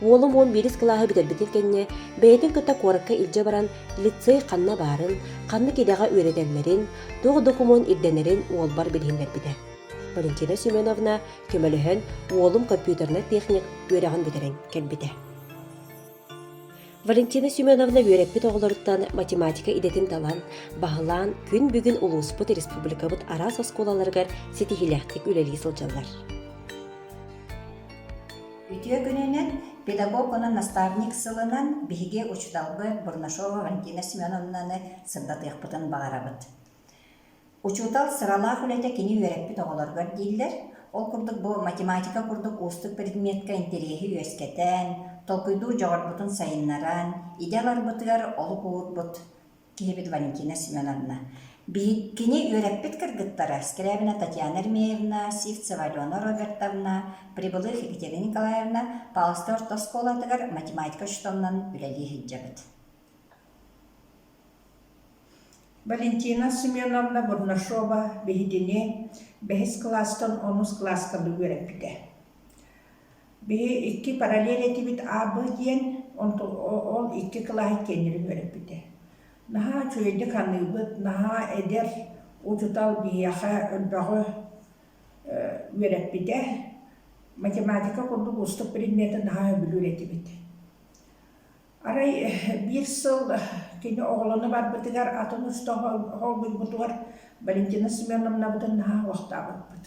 Уолум 11 кылааһы бүтэрбитин кэннэ бэйэтин кытта куоракка илдьэ баран лицей ханна баарын, ханнык идэҕэ үөрэтэллэрин, туох докумуон ирдэнэрин уолбар билиһиннэрбитэ. Валентина Семеновна көмөлөһөн уолум компьютернай техник үөрэҕин бүтэрэн кэлбитэ. Валентина Семеновна үөрэппит оҕолоруттан математика идэтин талан, баһылаан күн бүгүн улууспут, республикабыт араас оскуолаларыгар ситиһиилээхтик үлэлии сылдьаллар. Үтүө күнүнэн педагог уонна наставник сылынан биһиги учууталбыт Бурнашова Валентина Семеновнаны сырдатыахпытын баҕарабыт. Учуутал сыралаах үлэтэ кини үөрэппит оҕолоругар дииллэр. Ол курдук бу математика курдук уустук предметкэ интэриэһи үөскэтэн, толкуйдуур дьоҕурбутун сайыннаран, идэ ыларбытыгар олук уурбут киһибит Валентина Семеновна. Кини үөрэппит кыргыттара Скрябина Татьяна Ермеевна, Сивцева Алена Робертовна, Прибылых Екатерина Николаевна Павловскай орто оскуолатыгар математика учууталынан үлэлии сылдьабыт. Валентина Семеновна Бурнашова биһигини бэһис кылаастан онус кылааска үөрэппитэ. Биһи икки параллель этибит А, Б диэн, ол икки кылааһы иккиэннэрин үөрэппитэ. Наһаа үчүгэйдик аныыбыт, наһаа эдэр учуутал биһиэхэ элбэҕи үөрэппитэ. Математика курдук уустук предмети наһаа сөбүлүүр этибит. Арай биир сыл кини оҕолоно барбытыгар атын устан холбуйбутугар Валентина Семеновнабытын наһаа уохтаабыппыт.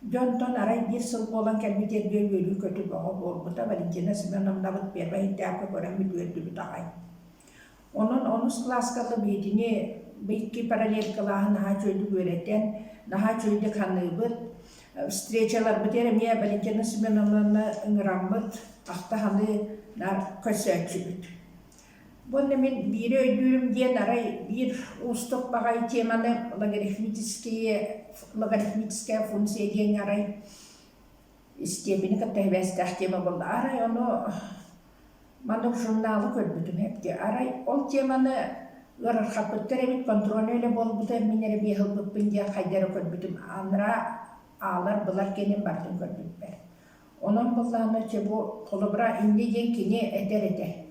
Дьэ онтон арай биир сыл буолан кэлбит эргэ үөрүү-көтүү бөҕө буолбута Валентина Семеновнабыт первай этапка көрөммүт үөрдүбүт аҕай. Онон онус кылааска ыла биһигини бу икки параллель кылааһы наһаа үчүгэйдик үөрэтэн, наһаа үчүгэйдик саныыбыт. Встречаларбытыгар эмиэ Валентина Семеновнаны ыҥыраммыт, ахта-саныы наар көрсөөччүбүт. Бу онно мин биири өйдүүрүм диэн арай биир уустук баҕайы теманы логарифмические логарифмическая функция диэҥҥэ арай истиэпини кытта сибээстээх тема буолла. Арай ону маннык журналы көрбүтүм эбит. Арай ол теманы ыарырҕаппыттар эбит, контрольнай үлэ буолбута мин эрэ биэһ ылбыппын диэн хайда эрэ көрбүтүм. Анараа аалар былар кэнин барытын көрбүппэр. Онон быллаана чэ бу холобура инньэ диэн кини этэр этэ.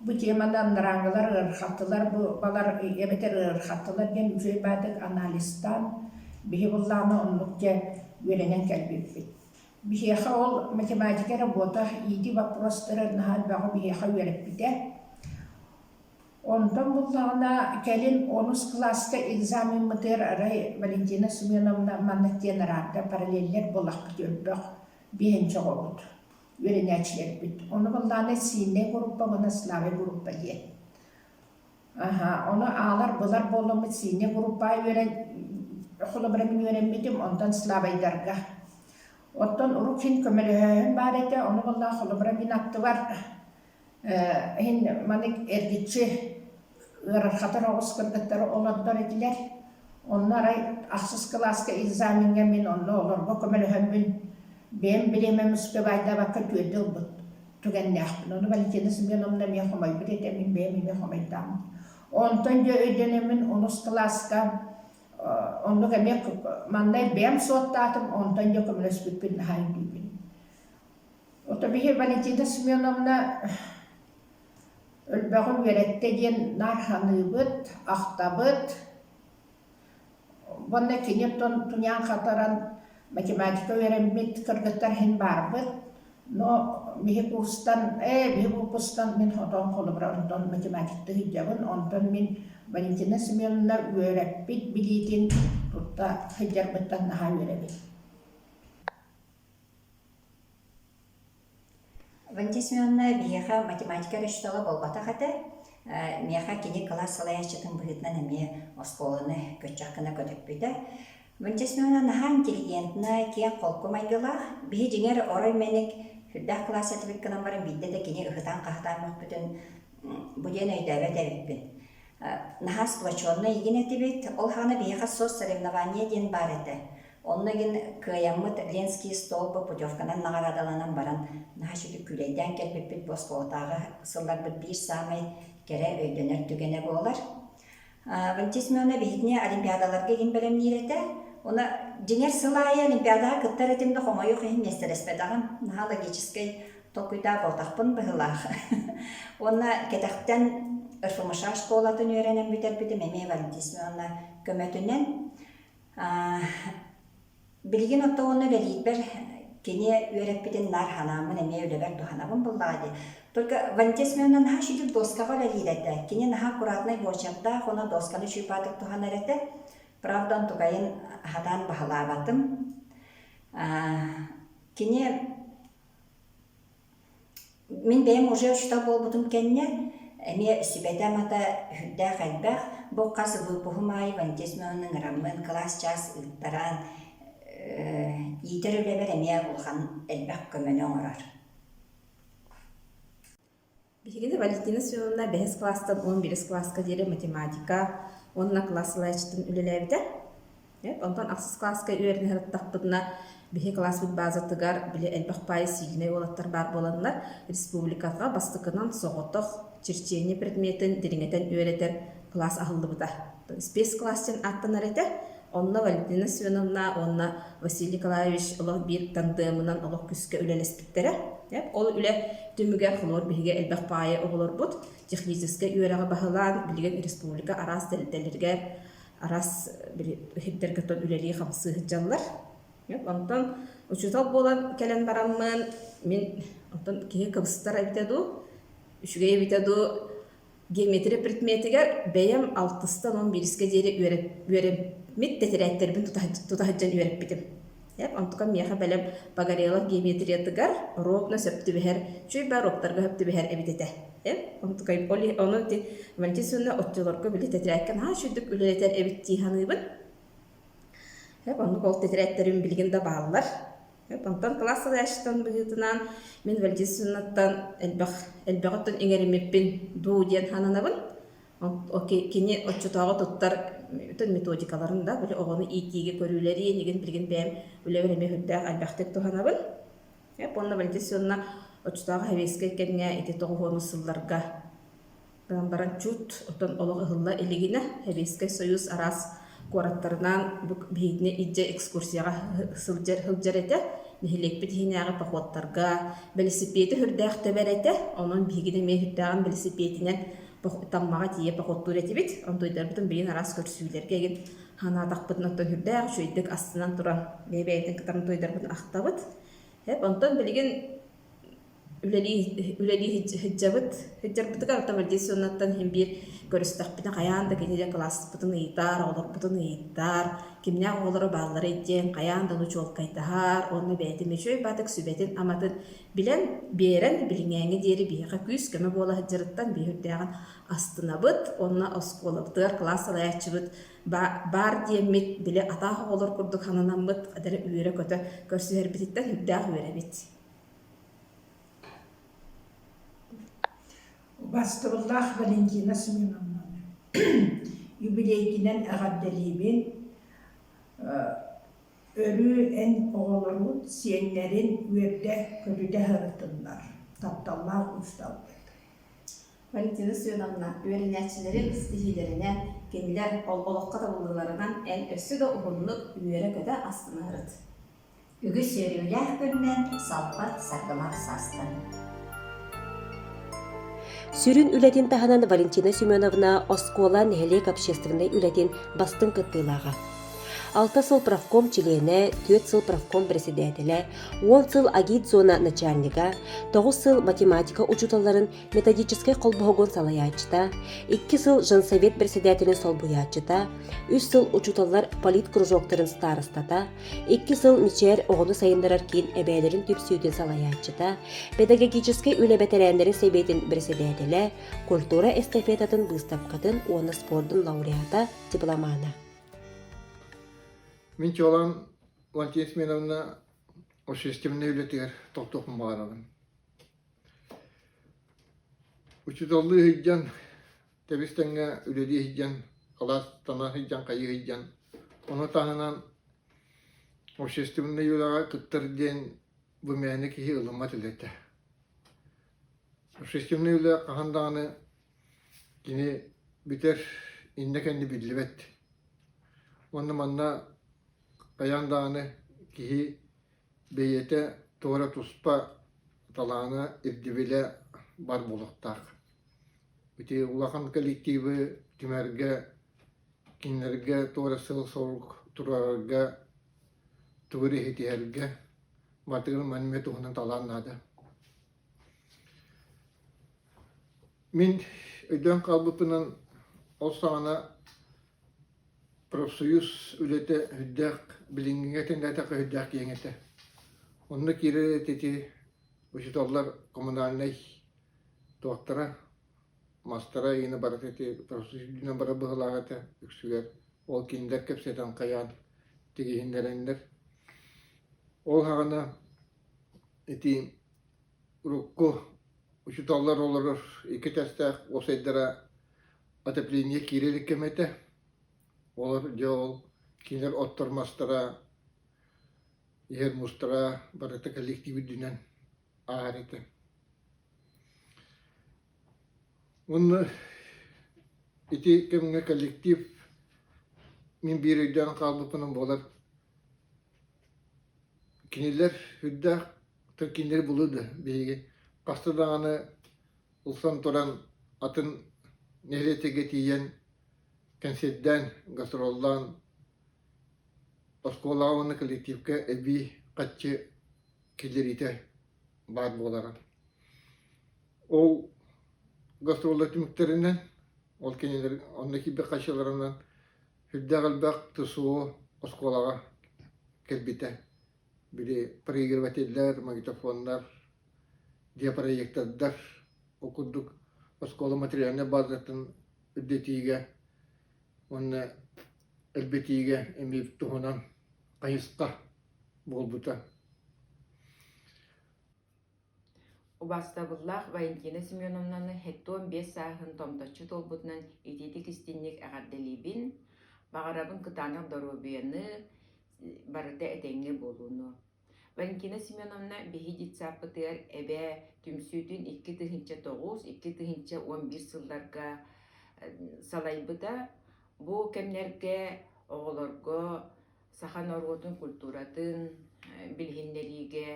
Бу теманы анарааҥҥылар ыарырҕаттылар, бу балар эбэтэр ыарырҕаттылар диэн үчүгэй баатык анализтаан биһи быллаана оннук дьэ үөрэнэн кэлбиппит. Биһиэхэ ол математика работа, иитии вопростара наһаа элбэҕи биһиэхэ үөрэппитэ. Онтон буллаҕына кэлин онус кылааска экзамеммытыгар арай Валентина Семеновна маннык диэн араарда параллельнай буоллахпыт өлбөх биэһинчи оҕобут, үөрэнээччилэрбит. Ону буллаҕына сильнай группа уонна слабай группа диэн. Аһа, ону аалар-былар буоламмыт сильнай группаҕа үөрэн холобура мин үөрэммитим, онтон слабайдарга. Оттон урук син көмөлөһөөһүн баар этэ, ону буоллаҕа холобура мин аттыбар Иһин маннык эргиччи ыарырҕатар оҕус кыргыттары олордор этилэр. Онно арай ахсыс кылааска экзамеҥҥа мин онно олорго көмөлөһөммүн бэйэм бириэмэм успевайдаабакка түөрдэ ылбыт түгэннээхпин. Ону Валентина Семеновна эмиэ хомойбут этэ, мин бэйэм эмиэ хомойдооммун. Онтон дьэ өйдөнөммүн онус кылааска оннук эмиэ маннай бэйэм суоттаатым, онтон дьэ көмөлөспүппүн наһаа өйдүүбүн. Ото биһи Валентина Семеновна өлбөҕү үөрэттэ диэн наар саныыбыт, ахтабыт. Уонна кини оттон туйаан хатаран математика үөрэммит кыргыттар иһин баарбыт. Но биһи курстан, ээ биһи выпустан мин хотон холобура онтон математикта сылдьабын. Онтон мин Валентина Семеновна үөрэппит билиитин тутта сылдьарбыттан наһаа үөрэбин. Валентина Семеновна биһиэхэ математика эрэ учуутала буолбатах этэ. Миэхэ кини кылаас салайааччытын быһыытынан эмиэ оскуоланы көччөх гына көтүппүтэ. Валентина Семеновна наһаа интеллигентнай, киэҥ-холку майгылаах. Биһи дьиҥэр орой мэник сүрдээх кылаас этибит гынан баран биирдэ да кини ыһытаан-хаһытаан мөхпүтүн бу диэн өйдөөбөт эбиппин. Наһаа сплоченнай игин этибит. Ол хаана биһиэхэ соцсоревнование диэн баар этэ. Онно игин кыайаммыт Ленский столба путевканан наҕараадаланан баран наһаа үчүгэй күүлэйдээн кэлбиппит бу оскуолатааҕы сылларбыт биир саамай кэрэ өйдөнөр түгэнэ буолар. Валентина Семеновна биһигини олимпиадаларга игин бэлэмниир этэ. Уна дьиҥэр сыл аайы олимпиадаҕа кыттар этим да хомойуох иһин миэстэлэспэтэҕим. Наһаа логическай толкуйдаах буолтахпын быһыылаах. Уонна кэтэхтэн РФМШ школатын үөрэнэн бүтэрбитим эмиэ Валентина Семеновна көмөтүнэн. Билигин оттон уонна үлэлиирбэр кини үөрэппитин наар ханааммын эмиэ үлэбэр туһанабын буоллаҕа дии. Только Валентина Семеновна наһаа үчүгэй доскаҕа үлэлиир этэ. Кини наһаа аккуратнай буочардаах уонна досканы үчүгэй туһанар этэ. Правда, онтукайын хатаан баһылаабатым. Кини Мин бэйэм уже учуутал буолбутум кэннэ, эмиэ сүбэтэ-амата сүрдээх элбэх. Бу хас выпуһум аайы Валентина Семеновна ыҥыраммын, кылаас чаас ыыттаран, иитэр үлэбэр эмиэ улахан элбэх көмөнү оҥорор. Биһигини Валентина Семеновна бэһис кылаастан 11 кылааска диэри математика уонна кылаас салайааччытын үлэлээбитэ. Онтон ахсыс кылааска үөрэнэ сырыттахпытына, биһи кылааспыт баазатыгар били элбэх паайы сиилинэй уолаттар баар буоланнар, республикаҕа бастакынан соҕотох черчение предметин дириҥэтэн үөрэтэр. кылаас аһыллыбыта. Спецкласс диэн ааттанар этэ. Онно Валентина Семеновна уонна Василий Николаевич олох биир тандемынан олох күүскэ үлэлэспиттэрэ. Ол үлэ түмүгэр холобур биһиги элбэх баайы оҕолорбут техническэй үөрэҕи баһылаан билигин республика араас тэрилтэлэригэр араас иһиттэргэ үлэлии-хамсыы сылдьаллар. Онтон учуутал буолан кэлэн бараммын мин оттон киһи кыбыстар эбитэ дуу, үчүгэй эбитэ дуу Геометрия предметигэр бэйэм алтыстан он биирискэ диэри үөрэммит тэтэрээттэрбин тута сылдьан үөрэппитим. Онтукам миэхэ бэлэм Погорелов геометриятыгар ровно сөп түбэһэр, үчүгэй уроктарга сөп түбэһэр эбит этэ. Онтукай ону ити Валентина Семеновна оччолорго били тэтэрээккэ наһаа үчүгдүк үлэлэтэр эбит дии саныыбын. Оннук ол тэтэрээттэрим билигин да бааллар. Онтон кылаас салайааччытын быһыытынан мин Валентиновнаттан элбэх элбэҕиттэн иҥэриммиппин дуу диэн сананабын. Кини оччотооҕу туттар методикаларын да били оҕону иитиигэ көрүүлэрин игин билигин бэйэм үлэбэр эмиэ сүрдээх элбэхтик туһанабын. Уонна Валентиновна оччотооҕу сэбиэскэй кэмҥэ ити тоҕуһуонус сылларга Гынан баран чуут оттон олох ыһылла илигинэ Сэбиэскэй Союз араас куораттарынан бу биһигини илдьэ экскурсияҕа сылдьар сылдьар этэ. Нэһилиэкпит иһинээҕи походтарга бэлисипиэти сүрдээх тэбэр этэ. Онон биһигини эмиэ сүрдээҕин бэлисипиэтинэн Таммаҕа тиийэ походтуур этибит. Онтуйдарбытын билигин араас көрсүүлэргэ игин санаатахпытына оттон сүрдээх үчүгэйдик астынан туран бэйэ-бэйэтин кытары туойдарбытын ахтабыт. Онтон билигин үлэлии үлэлии сылдьабыт. Сылдьарбытыгар оттон Валентина иһин биир көрүстэхпитинэ хайаан да кини дьэ кылааспытын ыйытар, оҕолорбутун ыйытар, кимнээх оҕолоро баалларый диэн хайаан да ону чуолкайдаһар уонна бэйэтин үчүгэй баатык сүбэтин-аматын билэн, биэрэн билиҥээҥҥэ диэри биһиэхэ күүс-көмө буола сылдьарыттан биһи үрдээҕин астынабыт уонна оскуолабытыгар кылаас салайааччыбыт баар диэммит били атаах оҕолор курдук сананаммыт эдэр үөрэ-көтө көрсүһэрбититтэн үрдээх үөрэбит. Убастыбыллаах Валентина Семеновнаны юбилейгинэн эҕэрдэлиибин! Өрүү эн оҕолорун, сиэннэрин үөрдэ, көтүтэ сырытыннар, тапталлаах учууталбыт. Валентина Семеновна, үөрэнээччилэрин ситиһиилэринэн, кинилэр олоххо табыллыыларынан эн өссө да уһуннук үөрэ-көтө астына сырыт. Үгүс үөрүүлээх күннэн салпат саргылаах саастан. Сүрүн үлэтин таһынан Валентина Семеновна оскуола нэһилиэк общественнай үлэтин бастыҥ кыттыылааҕа. Алта сыл профком чилиэнэ, түөрт сыл профком председателэ, уон сыл агитзона начальнига, тоҕус сыл математика учууталларын методическай холбоһугун салайааччыта, икки сыл женсовет председателин солбуйааччыта, үс сыл учууталлар политкружоктарын старостата, Икки сыл Мичээр оҕону сайыннарар киин эбээлэрин түмсүүтүн салайааччыта, педагогическай үлэ бэтэрээннэрин сэбиэтин бэрэссэдээтэлэ, культура эстафетатын быыстапкатын уонна спордун лауреата, дипломана. Мин чуолаан Валентина Семеновна общественнай үлэтигэр тохтуохпун баҕарабын. Учууталлыы сылдьан тэбис-тэҥҥэ үлэлии сылдьан, халаастана сылдьан, хайыы сылдьан, ону таһынан общественнай үлэҕэ кыттар диэн бу мээнэ киһи ылыммат үлэтэ. Общественнай үлэ хаһан даҕаны кини бүтэр иннэ-кэннэ биллибэт. Уонна манна хайаан даҕаны киһи бэйэтэ туора туспа талаана, ирдэбилэ бар буолуохтаах. Ити улахан коллективы түмэргэ, кинилэргэ туора сыл-сорук туруорарга, тугу эрэ ситиһэргэ барытыгар манна туһунан талаан наада. Мин өйдөөн хаалбыппынан ол саҕана профсоюз үлэтэ сүрдээх билиҥҥигэ тэҥнээтэххэ сүрдээх киэҥ этэ. Онно киирэр ити учууталлар коммунальнай туохтара мастара иҥинэ барыта ити профсоюз үрдүнэн барар быһыылаах этэ үксүгэр ол кинилэр кэпсэтэн хайаан тигиһиннэрэннэр ол саҕана ити урукку учууталлар олорор икки этээстээх уопсайдара отопление киирэ илик кэмэ этэ олор дьэ ол кинилэр оттор мастара иһэр мустара барыта коллектив үрдүнэн ааһар этэ Уонна. Ити кэмҥэ коллектив мин биир өйдөөн хаалбыппынан буолар. Кинилэр үрдээх кинилэри булуу да биһиги хаста даҕаны ылсан туран атын нэһилиэктэргэ тиийэн кэнсиэрдээн, гастроллаан оскуолаҕа уонна коллективка эбии хаччы киллэриитэ баар буолара. Ол гастроллар түмүктэринэн, ол кинилэр онно киирбит хаччыларынан сүрдээх элбэх ТСО оскуолаҕа кэлбитэ. Били проигрывателлэр, магнитофоннар, диапроектордар ол курдук оскуола материальнай базатын үрдэтиигэ уонна элбэтиигэ эмиэ туһунан хайысха буолбута. Убаастабыллаах Валентина Семеновнаны 75 сааһын томточчу туолбутунан итиитик-истиҥник эҕэрдэлиибин, баҕарабын кытаанах доруобуйаны, барыта этэҥҥэ буолууну. Валентина Семеновна биһи детсадпытыгар эбээ түмсүүтүн 2009, 2011 сылларга салайбыта. Бу кэмнэргэ оҕолорго саха норуотун культуратын билиһиннэриигэ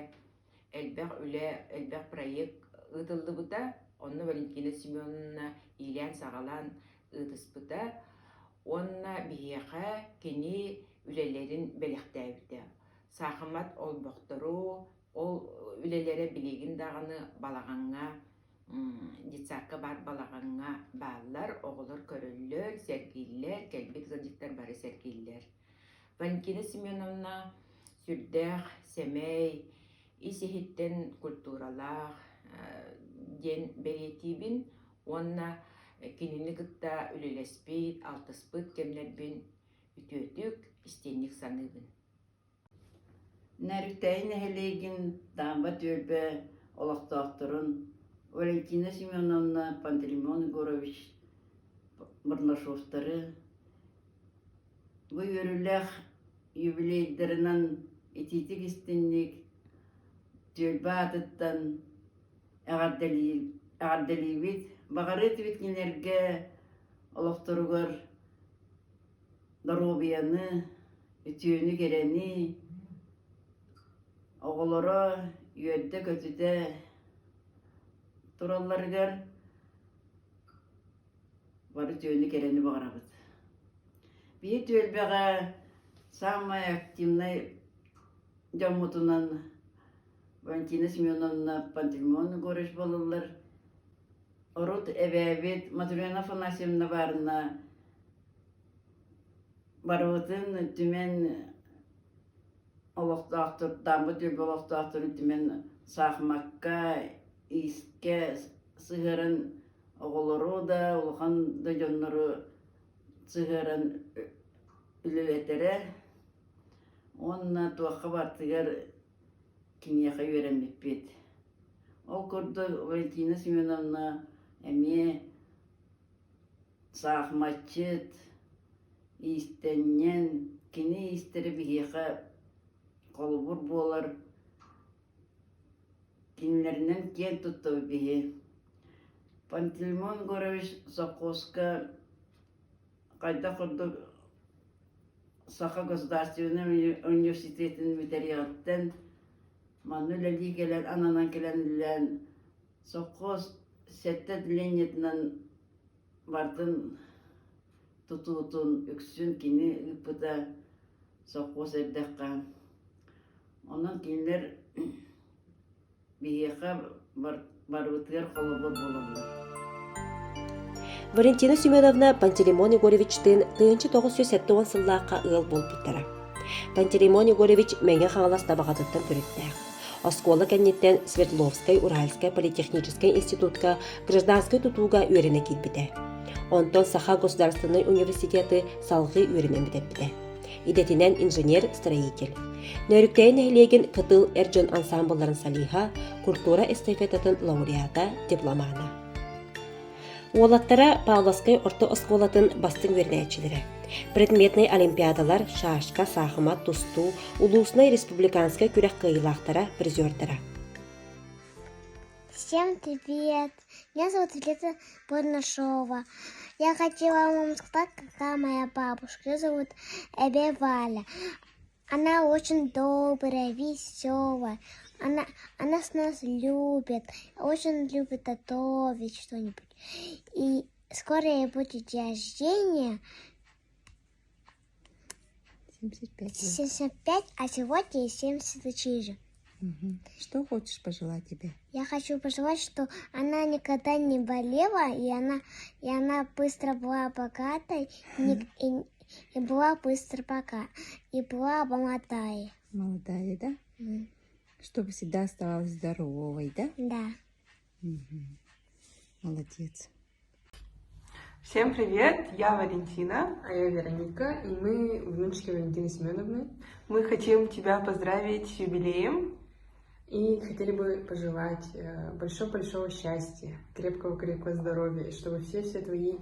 элбэх үлэ, элбэх проект ыытыллыбыта. Онно Валентина Семеновна иилээн-саҕалаан ыытыспыта уонна биһиэхэ кини үлэлэрин бэлэхтээбитэ. Саахымат олбохтору, ол үлэлэрэ билигин даҕаны балаҕаҥҥа детсадка баар балаҕаҥҥа бааллар, оҕолор көрөллөр, сэргииллэр, кэлбит ыалдьыттар бары сэргииллэр. Валентина Семеновна сүрдээх сэмэй, ис-иһиттэн культуралаах диэн бэлиэтиибин уонна кинини кытта үлэлэспит, алтыспыт кэмнэрбин үтүөтүк, истиҥник саныыбын. Нөрүктэйи нэһилиэгин Даамба түөлбэ олохтоохторун Валентина Семеновна, Пантелеймон Егорович Бурнашовтары бу үөрүүлээх юбилейдарынан итиитик-истиҥник түөлбэ аатыттан эҕэрдэлиибит. Баҕарыа этибит кинилэргэ олохторугар доруобуйаны, үтүөнү-кэрэни, оҕолоро үөрдэ-көтүтэ туралларыгар бары үтүөнү-кэрэни баҕарабыт. Биһи түөлбэҕэ самай активнай дьоммутунан Валентина Семеновна, Пантелеймон Егорович буолаллар. Урут эбээбит Матрена Афанасьевна баарына барыбытын түмэн олохтоохтор, Даамбыт түөлбэ олохтоохторун түмэн саахымакка, иискэ сыһыаран оҕолору да, улахан да дьоннору сыһыаран үлэлэтэрэ уонна туохха барытыгар киниэхэ үөрэммиппит. Ол курдук Валентина Семеновна эмиэ саахыматчыт, иистэнньэн, кини иистэрэ биһиэхэ холобур буолар, кинилэринэн киэн туттабыт биһи. Пантелеймон Егорович совхозка хайдах курдук Саха государственнай университетын бүтэриэҕиттэн манна үлэлии кэлэн, ананан кэлэн үлэлээн совхоз сэттэ отделениетынан барытын тутуутун үксүн кини ыыппыта совхоз эрдэххэ. Онон кинилэр биһиэхэ барыбытыгар холобур буолаллар. Валентина Семеновна Пантелеймон Егоровичтыын 1970 сыллаахха ыал буолбуттара. Пантелеймон Егорович Мэҥэ Хаҥалас Табаҕатыттан төрүттээх. Оскуола кэнниттэн Свердловскай Уральскай политехническай институтка гражданскай тутууга үөрэнэ киирбитэ. Онтон Саха государственнай университеты салҕыы үөрэнэн бүтэрбитэ. Идэтинэн инженер-строитель. Нөөрүктэйи нэһилиэгин Кытыл эр дьон ансаамбылларын солиһа, культура эстафетатын лауреата, дипломана. Уолаттара Павловскай орто оскуолатын бастыҥ үөрэнээччилэрэ. Предметнэй олимпиадалар, шашка, саахымат, тустуу, улууснай республиканскай күрэх кыайыылаахтара, призердара. Всем привет! Меня зовут Елена Бурнашова. Я хотела вам сказать, какая моя бабушка. Ее зовут Эбе Валя. Она очень добрая, веселая. Она, она с нас любит, очень любит готовить что-нибудь. И скоро ей будет день рождения. 75 75, а сегодня ей 74. Угу. Что хочешь пожелать тебе? Я хочу пожелать, что она никогда не болела, и она, и она быстро была богатой, и, и, и была быстро пока, и была молодая. Молодая, да? Mm. Чтобы всегда оставалась здоровой, да? Да. Угу. Молодец. Всем привет, я Валентина. А я Вероника, и мы внучки Валентины Семеновны. Мы хотим тебя поздравить с юбилеем. И хотели бы пожелать э, большого-большого счастья, крепкого-крепкого здоровья, и чтобы все-все твои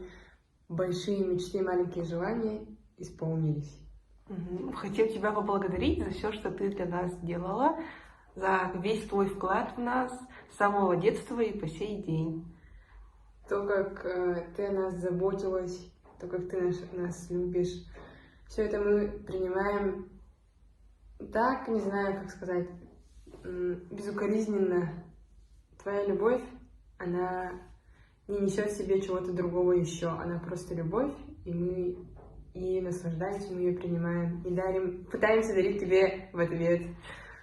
большие мечты и маленькие желания исполнились. Хотим тебя поблагодарить за все, что ты для нас делала, за весь твой вклад в нас с самого детства и по сей день. То, как э, ты о нас заботилась, то, как ты нас, нас любишь, все это мы принимаем так, не знаю, как сказать, безукоризненно. Твоя любовь, она не несет в себе чего-то другого еще. Она просто любовь, и мы и наслаждаемся, мы ее принимаем и дарим, пытаемся дарить тебе в ответ.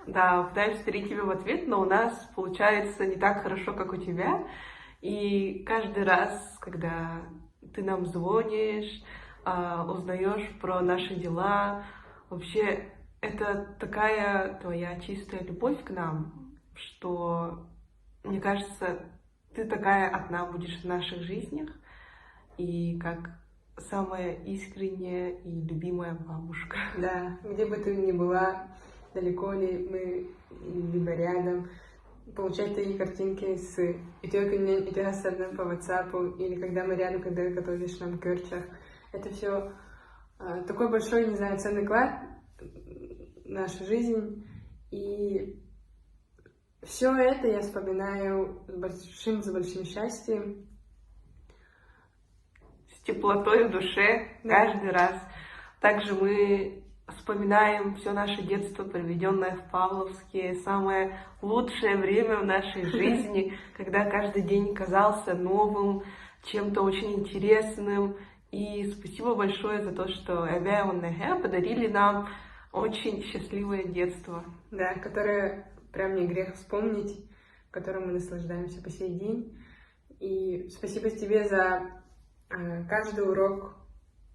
Да, пытаемся дарить тебе в ответ, но у нас получается не так хорошо, как у тебя. И каждый раз, когда ты нам звонишь, а, узнаешь про наши дела, вообще это такая твоя чистая любовь к нам, что, мне кажется, ты такая одна будешь в наших жизнях, и как самая искренняя и любимая бабушка. Да, где бы ты ни была, далеко ли мы, либо рядом, получать такие картинки с и по WhatsApp, или когда мы рядом, когда ты готовишь нам керчах. Это все а, такой большой, не знаю, ценный клад в нашу жизнь. И все это я вспоминаю с большим, с большим счастьем. С теплотой в душе да. каждый раз. Также мы вспоминаем все наше детство, проведенное в Павловске, самое лучшее время в нашей жизни, когда каждый день казался новым, чем-то очень интересным. И спасибо большое за то, что Эве и подарили нам очень счастливое детство. Да, которое прям не грех вспомнить, которым мы наслаждаемся по сей день. И спасибо тебе за э, каждый урок,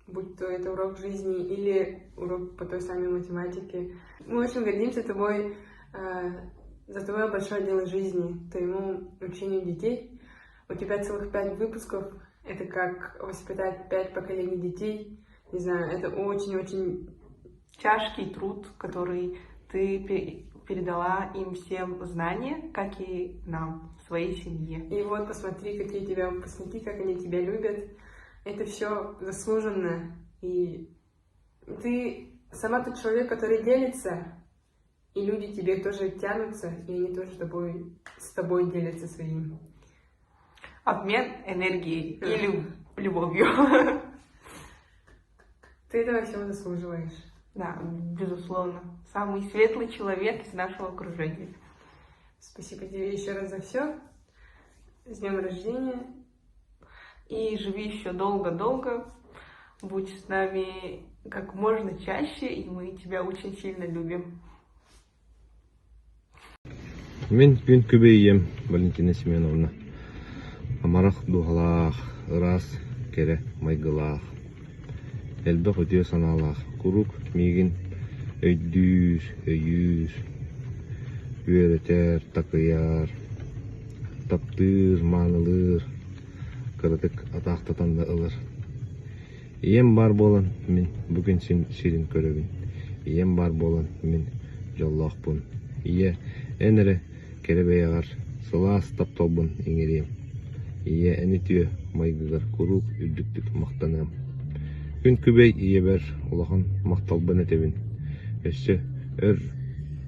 будь то это урок жизни или урок по той самой математике. Мы очень гордимся тобой э, за твое большое дело жизни, твоему учению детей. У тебя целых пять выпусков. Это как воспитать пять поколений детей. Не знаю, это очень-очень тяжкий труд, который ты передала им всем знания, как и нам, своей семье. И вот посмотри, какие тебя выпускники, как они тебя любят. Это все заслуженно. И ты сама тот человек, который делится, и люди тебе тоже тянутся, и они тоже тобой, с тобой делятся своим. Обмен энергией и любовью. Ты этого всего заслуживаешь. Да, безусловно. Самый светлый человек из нашего окружения. Спасибо тебе еще раз за все. С днем рождения. И живи еще долго-долго. Будь с нами как можно чаще, и мы тебя очень сильно любим. Мин күн күбэй ийэм Валентина Семеновна амарах дууһалаах, ыраас, кэрэ майгылаах, элбэх үтүө санаалаах, куруук миигин өйдүүр, өйүүр, үөрэтэр, такыйар, таптыыр, маанылыыр, кыратык атаахтатан да ылар. Ийэм баар буолан мин бу күн сирин көрөбүн, ийэм баар буолан мин дьоллоохпун. Ийэ, эн эрэ кэрэ бэйэҕэр сылаас тапталбын иҥэриэм. Ийэ, эн үтүө майгыгар куруук үрдүктүк махтаныам. Күн күбэй ийэбэр улахан махталбын этэбин. Өссө өр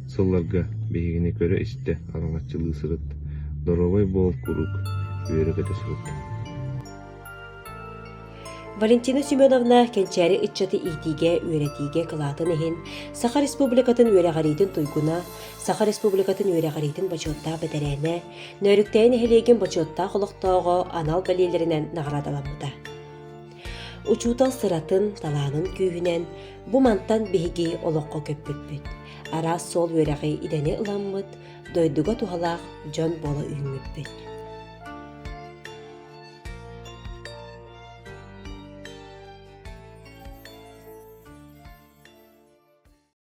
сылларга биһигини көрө-истэ араҥаччылыы сырыт, доруобай буол куруук үөрэ-көтө сырыт. Валентина Семеновна кэнчээри ыччаты иитиигэ, үөрэтиигэ кылаатын иһин Саха Республикатын үөрэҕириитин туйгуна, Саха Республикатын үөрэҕириитин бочуоттаах бэтэрээнэ, Нөөрүктэйи нэһилиэгин бочуоттаах олохтооҕо анал бэлиэлэринэн наҕараадаламмыта. Учуутал сыратын, талаанын күүһүнэн бу мантан биһиги олоххо көппүппүт, араас суол үөрэҕи идэни ыламмыт, дойдуга туһалаах дьон буола үүммүппүт.